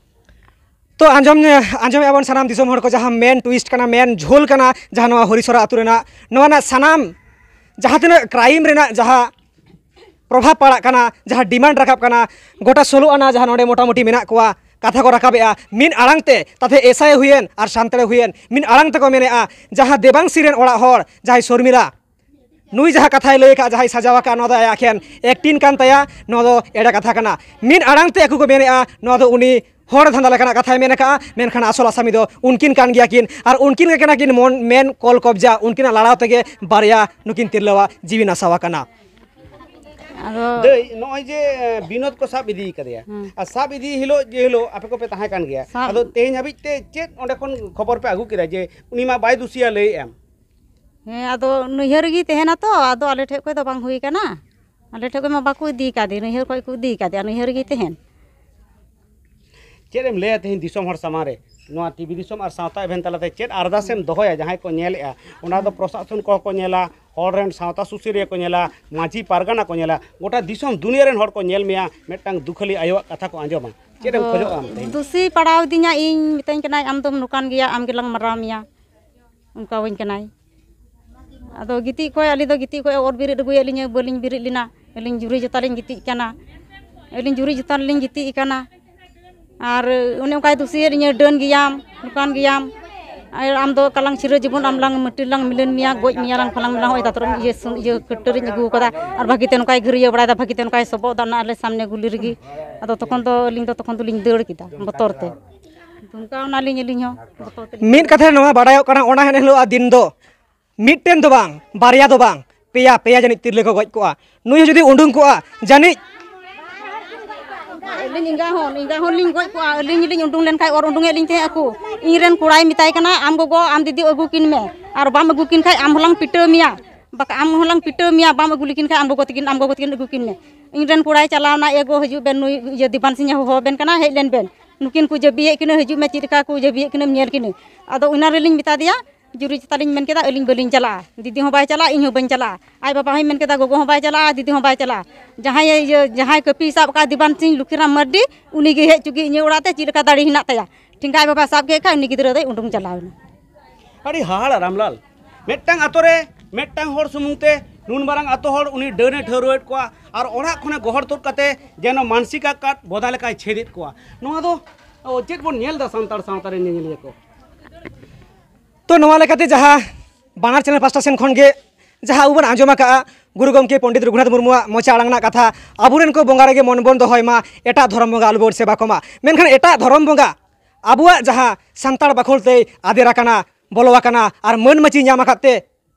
ᱛᱚ ᱟᱸᱡᱚᱢ ᱟᱸᱡᱚᱢᱮᱫᱼᱟ ᱵᱚᱱ ᱥᱟᱱᱟᱢ ᱫᱤᱥᱚᱢ ᱦᱚᱲ ᱠᱚ, ᱡᱟᱦᱟᱸ ᱢᱮᱱ ᱴᱩᱭᱤᱥᱴ ᱠᱟᱱᱟ, ᱢᱮᱱ ᱡᱷᱳᱞ ᱠᱟᱱᱟ, ᱡᱟᱦᱟᱸ ᱱᱚᱣᱟ ᱦᱚᱨᱤᱥᱚᱨᱟ ᱟᱹᱛᱩ ᱨᱮᱱᱟᱜ, ᱱᱚᱣᱟ ᱨᱮᱱᱟᱜ ᱥᱟᱱᱟᱢ ᱡᱟᱦᱟᱸ ᱛᱤᱱᱟᱹᱜ ᱠᱨᱟᱭᱤᱢ ᱨᱮᱱᱟᱜ ᱡᱟᱦᱟᱸ ᱯᱨᱚᱵᱷᱟᱵᱽ ᱯᱟᱲᱟᱜ ᱠᱟᱱᱟ, ᱡᱟᱦᱟᱸ ᱰᱤᱢᱟᱱᱰ ᱨᱟᱠᱟᱵ ᱠᱟᱱᱟ, ᱜᱚᱴᱟ ᱥᱳᱞᱳ ᱟᱱᱟ ᱡᱟᱦᱟᱸ ᱱᱚᱰᱮ ᱢᱚᱴᱟᱢᱩᱴᱤ ᱢᱮᱱᱟᱜ ᱠᱚᱣᱟ, ᱠᱟᱛᱷᱟ ᱠᱚ ᱨᱟᱠᱟᱵᱮᱜᱼᱟ ᱢᱤᱫ ᱟᱲᱟᱝ ᱛᱮ, ᱛᱟᱛᱮ ᱮᱥᱟᱭ ᱦᱩᱭᱮᱱ ᱟᱨ ᱥᱟᱱᱛᱟᱲᱮ ᱦᱩᱭᱮᱱ, ᱢᱤᱫ ᱟᱲᱟᱝ ᱛᱮᱠᱚ ᱢᱮᱱᱮᱜᱼᱟ, ᱡᱟᱦᱟᱸ ᱫᱮᱵᱟᱝᱥᱤ ᱨᱮᱱ ᱚᱲᱟᱜ ᱦᱚᱲ ᱡᱟᱦᱟᱸᱭ ᱥᱚᱨᱢᱤᱞᱟ, ᱱᱩᱭ ᱡᱟᱦᱟᱸ ᱠᱟᱛᱷᱟᱭ ᱞᱟᱹᱭ ᱟᱠᱟᱫ, ᱡᱟᱦᱟᱸᱭ ᱥᱟᱡᱟᱣ ᱟᱠᱟᱫ, ᱱᱚᱣᱟ ᱫᱚ ᱟᱭᱟᱜ ᱮᱠᱷᱮᱱ ᱮᱠᱴᱤᱝ ᱠᱟᱱ ᱛᱟᱭᱟ, ᱱᱚᱣᱟ ᱫᱚ ᱮᱲᱮ ᱠᱟᱛᱷᱟ ᱠᱟᱱᱟ᱾ ᱢᱤᱫ ᱟᱲᱟᱝ ᱛᱮ ᱟᱠᱚ ᱠᱚ ᱢᱮᱱᱮᱜᱼᱟ, ᱱᱚᱣᱟ ᱫᱚ ᱩᱱᱤ ᱦᱚᱲ ᱫᱷᱟᱸᱫᱟ ᱞᱮᱠᱟᱱᱟᱜ ᱠᱟᱛᱷᱟᱭ ᱢᱮᱱ ᱟᱠᱟᱫᱼᱟ, ᱢᱮᱱᱠᱷᱟᱱ ᱟᱥᱚᱞ ᱟᱥᱟᱢᱤ ᱫᱚ ᱩᱱᱠᱤᱱ ᱠᱟᱱ ᱜᱮᱭᱟ ᱠᱤᱱ, ᱟᱨ ᱩᱱᱠᱤᱱ ᱜᱮ ᱠᱟᱱᱟ ᱠᱤᱱ ᱢᱚᱱ, ᱢᱮᱱ ᱠᱚᱞ ᱠᱚᱵᱡᱟ, ᱩᱱᱠᱤᱱᱟᱜ ᱞᱟᱲᱟᱣ ᱛᱮᱜᱮ ᱵᱟᱨᱭᱟ ᱱᱩᱠᱤᱱ ᱛᱤᱨᱞᱟᱹᱣᱟᱜ ᱡᱤᱣᱤ ᱱᱟᱥᱟᱣ ᱟᱠᱟᱱᱟ᱾ ᱟᱫᱚ ᱫᱟᱹᱭ, ᱱᱚᱜᱼᱚᱭ ᱡᱮ ᱵᱤᱱᱳᱫ ᱠᱚ ᱥᱟᱵ ᱤᱫᱤ ᱠᱟᱫᱮᱭᱟ, ᱦᱩᱸ᱾ ᱟᱨ ᱥᱟᱵ ᱤᱫᱤ ᱦᱤᱞᱳᱜ, ᱡᱮ ᱦᱤᱞᱳᱜ ᱟᱯᱮ ᱠᱚᱯᱮ ᱛᱟᱦᱮᱸ ᱠᱟᱱ ᱜᱮᱭᱟ, ᱥᱟᱵ ᱟᱫᱚ ᱛᱮᱦᱮᱧ ᱦᱟᱹᱵᱤᱡ ᱛᱮ ᱪᱮᱫ ᱚᱸᱰᱮ ᱠᱷᱚᱱ ᱠᱷᱚᱵᱚᱨ ᱯᱮ ᱟᱹᱜᱩ ᱠᱮᱫᱟ ᱡᱮ ᱩᱱᱤ ᱢᱟ ᱵᱟᱭ ᱫᱩᱥᱤᱭᱟ ᱞᱟᱹᱭᱮᱫ ᱟᱢ? ᱦᱮᱸ, ᱟᱫᱚ ᱱᱟᱹᱭᱦᱟᱹᱨ ᱨᱮᱜᱮ ᱛᱟᱦᱮᱱᱟ ᱛᱚ, ᱟᱫᱚ ᱟᱞᱮ ᱴᱷᱮᱡ ᱠᱷᱚᱡ ᱫᱚ ᱵᱟᱝ ᱦᱩᱭ ᱠᱟᱱᱟ, ᱟᱞᱮ ᱴᱷᱮᱡ ᱠᱷᱚᱡ ᱢᱟ ᱵᱟᱠᱚ ᱤᱫᱤ ᱠᱟᱫᱮ, ᱱᱟᱹᱭᱦᱟᱹᱨ ᱠᱷᱚᱡ ᱠᱚ ᱤᱫᱤ ᱠᱟᱫᱮᱭᱟ, ᱱᱟᱹᱭᱦᱟᱹᱨ ᱨᱮᱜᱮ ᱛᱟᱦᱮᱱ᱾ ᱪᱮᱫ ᱮᱢ ᱞᱟᱹᱭᱟ ᱛᱮᱦᱮᱧ ᱫᱤᱥᱚᱢ ᱦᱚᱲ ᱥᱟᱢᱟᱝ ᱨᱮ, ᱱᱚᱣᱟ ᱴᱤᱵᱷᱤ ᱫᱤᱥᱚᱢ ᱟᱨ ᱥᱟᱶᱛᱟ ᱮᱵᱷᱮᱱ ᱛᱟᱞᱟᱛᱮ ᱪᱮᱫ ᱟᱨᱫᱟᱥ ᱮᱢ ᱫᱚᱦᱚᱭᱟ? ᱡᱟᱦᱟᱸᱭ ᱠᱚ ᱧᱮᱞᱮᱜᱼᱟ, ᱚᱱᱟ ᱫᱚ ᱯᱨᱚᱥᱟᱥᱚᱱ ᱠᱚᱦᱚᱸ ᱠᱚ ᱧᱮᱞᱟ, ᱦᱚᱲ ᱨᱮᱱ ᱥᱟᱶᱛᱟ ᱥᱩᱥᱟᱹᱨᱤᱭᱟᱹ ᱠᱚ ᱧᱮᱞᱟ, ᱢᱟᱹᱡᱷᱤ ᱯᱟᱨᱜᱟᱱᱟ ᱠᱚ ᱧᱮᱞᱟ, ᱜᱚᱴᱟ ᱫᱤᱥᱚᱢ ᱫᱩᱱᱤᱭᱟᱹ ᱨᱮᱱ ᱦᱚᱲ ᱠᱚ ᱧᱮᱞ ᱢᱮᱭᱟ, ᱢᱤᱫᱴᱟᱝ ᱫᱩᱠᱷᱟᱹᱞᱤ ᱟᱭᱳᱣᱟᱜ ᱠᱟᱛᱷᱟ ᱠᱚ ᱟᱸᱡᱚᱢᱟ᱾ ᱪᱮᱫ ᱮᱢ ᱟᱫᱚ ᱠᱷᱚᱡᱚᱜᱼᱟ ᱟᱢ ᱛᱮᱦᱮᱧ? ᱫᱩᱥᱤ ᱯᱟᱲᱟᱣ ᱫᱤᱧᱟ, ᱤᱧ ᱢᱤᱛᱟᱹᱧ ᱠᱟᱱᱟᱭ, "ᱟᱢ ᱫᱚᱢ ᱱᱚᱝᱠᱟᱱ ᱜᱮᱭᱟ, ᱟᱢ ᱜᱮᱞᱟᱝ ᱢᱟᱨᱟᱣ ᱢᱮᱭᱟ", ᱚᱱᱠᱟᱣᱟᱹᱧ ᱠᱟᱱᱟᱭ᱾ ᱟᱫᱚ ᱜᱤᱛᱤᱡ ᱠᱷᱚᱡ, ᱟᱹᱞᱤᱧ ᱫᱚ ᱜᱤᱛᱤᱡ ᱠᱷᱚᱡ ᱚᱨ ᱵᱮᱨᱮᱫ ᱟᱹᱜᱩᱭᱮᱫ ᱞᱤᱧᱟᱹ, ᱵᱟᱹᱞᱤᱧ ᱵᱮᱨᱮᱫ ᱞᱮᱱᱟ, ᱟᱹᱞᱤᱧ ᱡᱩᱨᱤ ᱡᱚᱛᱟ ᱞᱤᱧ ᱜᱤᱛᱤᱡ ᱠᱟᱱᱟ, ᱟᱹᱞᱤᱧ ᱡᱩᱨᱤ ᱡᱚᱛᱟ ᱨᱮᱞᱤᱧ ᱜᱤᱛᱤᱡ ᱠᱟᱱᱟ᱾ ᱟᱨ ᱚᱱᱮ ᱚᱱᱠᱟᱭ ᱫᱩᱥᱤᱭᱮᱫ ᱞᱤᱧᱟᱹ, "ᱰᱟᱹᱱ ᱜᱮᱭᱟᱢ, ᱱᱚᱝᱠᱟᱱ ᱜᱮᱭᱟᱢ, ᱟᱨ ᱟᱢ ᱫᱚ ᱠᱟᱞᱟᱝ ᱥᱤᱨᱟᱹ ᱡᱤᱵᱚᱱ ᱟᱢ ᱞᱟᱝ ᱢᱟᱹᱴᱤ ᱞᱟᱝ ᱢᱤᱞᱟᱹᱱ ᱢᱮᱭᱟ, ᱜᱚᱡ ᱢᱮᱭᱟ ᱞᱟᱝ, ᱯᱷᱟᱞᱟᱝ ᱢᱮᱞᱟᱝ, ᱦᱚᱸᱜᱼᱚᱭ ᱫᱟᱛᱨᱚᱢ ᱤᱭᱟᱹ ᱥᱩᱱ ᱤᱭᱟᱹ ᱠᱟᱹᱴᱟᱹᱨᱤᱧ ᱟᱹᱜᱩ ᱠᱟᱫᱟ, ᱟᱨ ᱵᱷᱟᱹᱜᱤ ᱛᱮ ᱱᱚᱝᱠᱟᱭ ᱜᱷᱟᱹᱨᱭᱟᱹ ᱵᱟᱲᱟᱭᱮᱫᱟ, ᱵᱷᱟᱹᱜᱤ ᱛᱮ ᱱᱚᱝᱠᱟᱭ ᱥᱚᱵᱚᱜ ᱫᱟ ᱚᱱᱟ ᱟᱞᱮ ᱥᱟᱢᱱᱮ ᱜᱩᱞᱤ ᱨᱮᱜᱮ", ᱟᱫᱚ ᱛᱚᱠᱷᱚᱱ ᱫᱚ ᱟᱹᱞᱤᱧ ᱫᱚ ᱛᱚᱠᱷᱚᱱ ᱫᱚᱞᱤᱧ ᱫᱟᱹᱲ ᱠᱮᱫᱟ ᱵᱚᱛᱚᱨ ᱛᱮ᱾ ᱫᱷᱩᱢᱠᱟᱣ ᱮᱱᱟᱞᱤᱧ ᱟᱹᱞᱤᱧ ᱦᱚᱸ ᱵᱚᱛᱚᱨ ᱛᱮᱞᱤᱧ ᱢᱤᱫ ᱠᱟᱛᱷᱟ ᱨᱮ ᱱᱚᱣᱟ ᱵᱟᱰᱟᱭᱚᱜ ᱠᱟᱱᱟ, ᱚᱱᱟ ᱦᱤᱞᱳᱜ ᱫᱤᱱ ᱫᱚ ᱢᱤᱫᱴᱮᱱ ᱫᱚ ᱵᱟᱝ, ᱵᱟᱨᱭᱟ ᱫᱚ ᱵᱟᱝ, ᱯᱮᱭᱟ, ᱯᱮᱭᱟ ᱡᱟᱹᱱᱤᱡ ᱛᱤᱨᱞᱟᱹ ᱠᱚ ᱜᱚᱡ ᱠᱚᱜᱼᱟ᱾ ᱱᱩᱭ ᱦᱚᱸ ᱡᱩᱫᱤ ᱩᱰᱩᱝ ᱠᱚᱜᱼᱟ, ᱡᱟᱹᱱᱤᱡ ᱟᱹᱞᱤᱧ ᱮᱸᱜᱟ ᱦᱚᱸ, ᱮᱸᱜᱟ ᱦᱚᱸ ᱞᱤᱧ ᱜᱚᱡ ᱠᱚᱜᱼᱟ᱾ ᱟᱹᱞᱤᱧ ᱞᱤᱧ ᱩᱰᱩᱝ ᱞᱮᱱ ᱠᱷᱟᱡ, ᱚᱨ ᱩᱰᱩᱝᱮᱫ ᱞᱤᱧ ᱛᱟᱦᱮᱸᱫ ᱟᱠᱚ᱾ ᱤᱧ ᱨᱮᱱ ᱠᱚᱲᱟᱭ ᱢᱮᱛᱟᱭ ᱠᱟᱱᱟ, "ᱟᱢ ᱜᱚᱜᱚ, ᱟᱢ ᱫᱤᱫᱤ ᱟᱹᱜᱩ ᱠᱤᱱ ᱢᱮ, ᱟᱨ ᱵᱟᱢ ᱟᱹᱜᱩ ᱠᱤᱱ ᱠᱷᱟᱡ ᱟᱢ ᱦᱚᱸᱞᱟᱝ ᱯᱤᱴᱟᱹᱣ ᱢᱮᱭᱟ, ᱵᱟᱠᱷᱟᱡ ᱟᱢ ᱦᱚᱸᱞᱟᱝ ᱯᱤᱴᱟᱹᱣ ᱢᱮᱭᱟ, ᱵᱟᱢ ᱟᱹᱜᱩ ᱞᱮᱠᱤᱱ ᱠᱷᱟᱡ ᱟᱢ ᱜᱚᱜᱚ ᱛᱟᱹᱠᱤᱱ, ᱟᱢ ᱜᱚᱜᱚ ᱛᱟᱹᱠᱤᱱ ᱟᱹᱜᱩ ᱠᱤᱱ ᱢᱮ᱾" ᱤᱧ ᱨᱮᱱ ᱠᱚᱲᱟᱭ ᱪᱟᱞᱟᱣᱱᱟ, "ᱮ ᱜᱚ, ᱦᱤᱡᱩᱜ ᱵᱮᱱ, ᱱᱩᱭ ᱤᱭᱟᱹ ᱫᱮᱵᱟᱱ ᱥᱤᱝ ᱮ ᱦᱚᱦᱚ ᱟᱵᱮᱱ ᱠᱟᱱᱟ, ᱦᱮᱡ ᱞᱮᱱ ᱵᱮᱱ, ᱱᱩᱠᱤᱱ ᱠᱚ ᱡᱟᱹᱵᱤᱭᱮᱫ ᱠᱤᱱᱟᱹ, ᱦᱤᱡᱩᱜ ᱢᱮ, ᱪᱮᱫ ᱞᱮᱠᱟ ᱠᱚ ᱡᱟᱹᱵᱤᱭᱮᱫ ᱠᱤᱱᱟᱹᱢ ᱧᱮᱞ ᱠᱤᱱᱟᱹ᱾" ᱟᱫᱚ ᱚᱱᱟ ᱨᱮᱞᱤᱧ ᱢᱮᱛᱟ ᱫᱮᱭᱟ, ᱡᱩᱨᱤ ᱪᱮᱛᱟᱱ ᱞᱤᱧ ᱢᱮᱱ ᱠᱮᱫᱟ, "ᱟᱹᱞᱤᱧ ᱵᱟᱹᱞᱤᱧ ᱪᱟᱞᱟᱜᱼᱟ, ᱫᱤᱫᱤ ᱦᱚᱸ ᱵᱟᱭ ᱪᱟᱞᱟᱜᱼᱟ, ᱤᱧ ᱦᱚᱸ ᱵᱟᱹᱧ ᱪᱟᱞᱟᱜᱼᱟ᱾" ᱟᱡ ᱵᱟᱵᱟ ᱦᱚᱸᱭ ᱢᱮᱱ ᱠᱮᱫᱟ, "ᱜᱚᱜᱚ ᱦᱚᱸ ᱵᱟᱭ ᱪᱟᱞᱟᱜᱼᱟ, ᱫᱤᱫᱤ ᱦᱚᱸ ᱵᱟᱭ ᱪᱟᱞᱟᱜᱼᱟ᱾ ᱡᱟᱦᱟᱸᱭ ᱤᱭᱟᱹ, ᱡᱟᱦᱟᱸᱭ ᱠᱟᱹᱯᱤᱭ ᱥᱟᱵ ᱟᱠᱟᱫ ᱫᱤᱵᱟᱱ ᱥᱤᱝ ᱞᱩᱠᱷᱤᱨᱟᱢ ᱢᱟᱨᱰᱤ, ᱩᱱᱤ ᱜᱮ ᱦᱮᱡ ᱦᱚᱪᱚᱜ ᱜᱮ, ᱤᱧᱟᱹᱜ ᱚᱲᱟᱜ ᱛᱮ ᱪᱮᱫ ᱞᱮᱠᱟ ᱫᱟᱲᱮ ᱦᱮᱱᱟᱜ ᱛᱟᱭᱟ᱾" ᱴᱷᱮᱸᱜᱟᱭ ᱵᱟᱵᱟ ᱥᱟᱵ ᱠᱮᱫ ᱠᱷᱟᱱ ᱩᱱᱤ ᱜᱤᱫᱽᱨᱟᱹ ᱫᱚᱭ ᱩᱰᱩᱝ ᱪᱟᱞᱟᱣ ᱮᱱᱟ᱾ ᱟᱹᱰᱤ ᱦᱟᱦᱟᱲᱟ ᱨᱟᱢᱞᱟᱞ, ᱢᱤᱫᱴᱟᱝ ᱟᱛᱳ ᱨᱮ ᱢᱤᱫᱴᱟᱝ ᱦᱚᱲ ᱥᱩᱢᱩᱝ ᱛᱮ ᱱᱩᱱ ᱢᱟᱨᱟᱝ ᱟᱛᱳ ᱦᱚᱲ ᱩᱱᱤ ᱰᱟᱹᱱᱮ ᱴᱷᱟᱹᱣᱨᱟᱹᱣᱮᱫ ᱠᱚᱣᱟ ᱟᱨ ᱚᱲᱟᱜ ᱠᱷᱚᱱᱮ ᱜᱚᱦᱚᱲ ᱛᱩᱫ ᱠᱟᱛᱮ ᱡᱮᱱᱚ ᱢᱟᱱᱥᱤᱠ ᱟᱠᱟᱫ ᱵᱚᱫᱟ ᱞᱮᱠᱟᱭ ᱪᱷᱮᱫᱮᱫ ᱠᱚᱣᱟ᱾ ᱱᱚᱣᱟ ᱫᱚ, ᱚ, ᱪᱮᱫ ᱵᱚᱱ ᱧᱮᱞ ᱮᱫᱟ ᱥᱟᱱᱛᱟᱲ ᱥᱟᱶᱛᱟ ᱨᱮ ᱧᱮᱧᱮᱞᱤᱭᱟᱹ ᱠᱚ? ᱛᱚ ᱱᱚᱣᱟ ᱞᱮᱠᱟᱛᱮ ᱡᱟᱦᱟᱸ ᱵᱟᱱᱟᱨ ᱪᱮᱱᱮᱞ ᱯᱟᱥᱴᱟ ᱥᱮᱱ ᱠᱷᱚᱱ ᱜᱮ ᱡᱟᱦᱟᱸ ᱟᱵᱚ ᱵᱚᱱ ᱟᱸᱡᱚᱢ ᱟᱠᱟᱫᱼᱟ, ᱜᱩᱨᱩ ᱜᱚᱢᱠᱮ ᱯᱚᱱᱰᱤᱛ ᱨᱚᱜᱷᱩᱱᱟᱛᱷ ᱢᱩᱨᱢᱩᱣᱟᱜ ᱢᱚᱪᱟ ᱟᱲᱟᱝ ᱨᱮᱱᱟᱜ ᱠᱟᱛᱷᱟ, ᱟᱵᱚᱨᱮᱱ ᱠᱚ ᱵᱚᱸᱜᱟ ᱨᱮᱜᱮ ᱢᱚᱱ ᱵᱚᱱ ᱫᱚᱦᱚᱭ ᱢᱟ, ᱮᱴᱟᱜ ᱫᱷᱚᱨᱚᱢ ᱵᱚᱸᱜᱟ ᱟᱞᱚᱵᱚᱱ ᱥᱮᱵᱟ ᱠᱚᱢᱟ᱾ ᱢᱮᱱᱠᱷᱟᱱ ᱮᱴᱟᱜ ᱫᱷᱚᱨᱚᱢ ᱵᱚᱸᱜᱟ ᱟᱵᱚᱣᱟᱜ ᱡᱟᱦᱟᱸ ᱥᱟᱱᱛᱟᱲ ᱵᱟᱠᱷᱳᱞ ᱛᱮᱭ ᱟᱫᱮᱨ ᱟᱠᱟᱱᱟ, ᱵᱚᱞᱚ ᱟᱠᱟᱱᱟ ᱟᱨ ᱢᱟᱹᱱ ᱢᱟᱹᱪᱤ ᱧᱟᱢ ᱟᱠᱟᱫ ᱛᱮ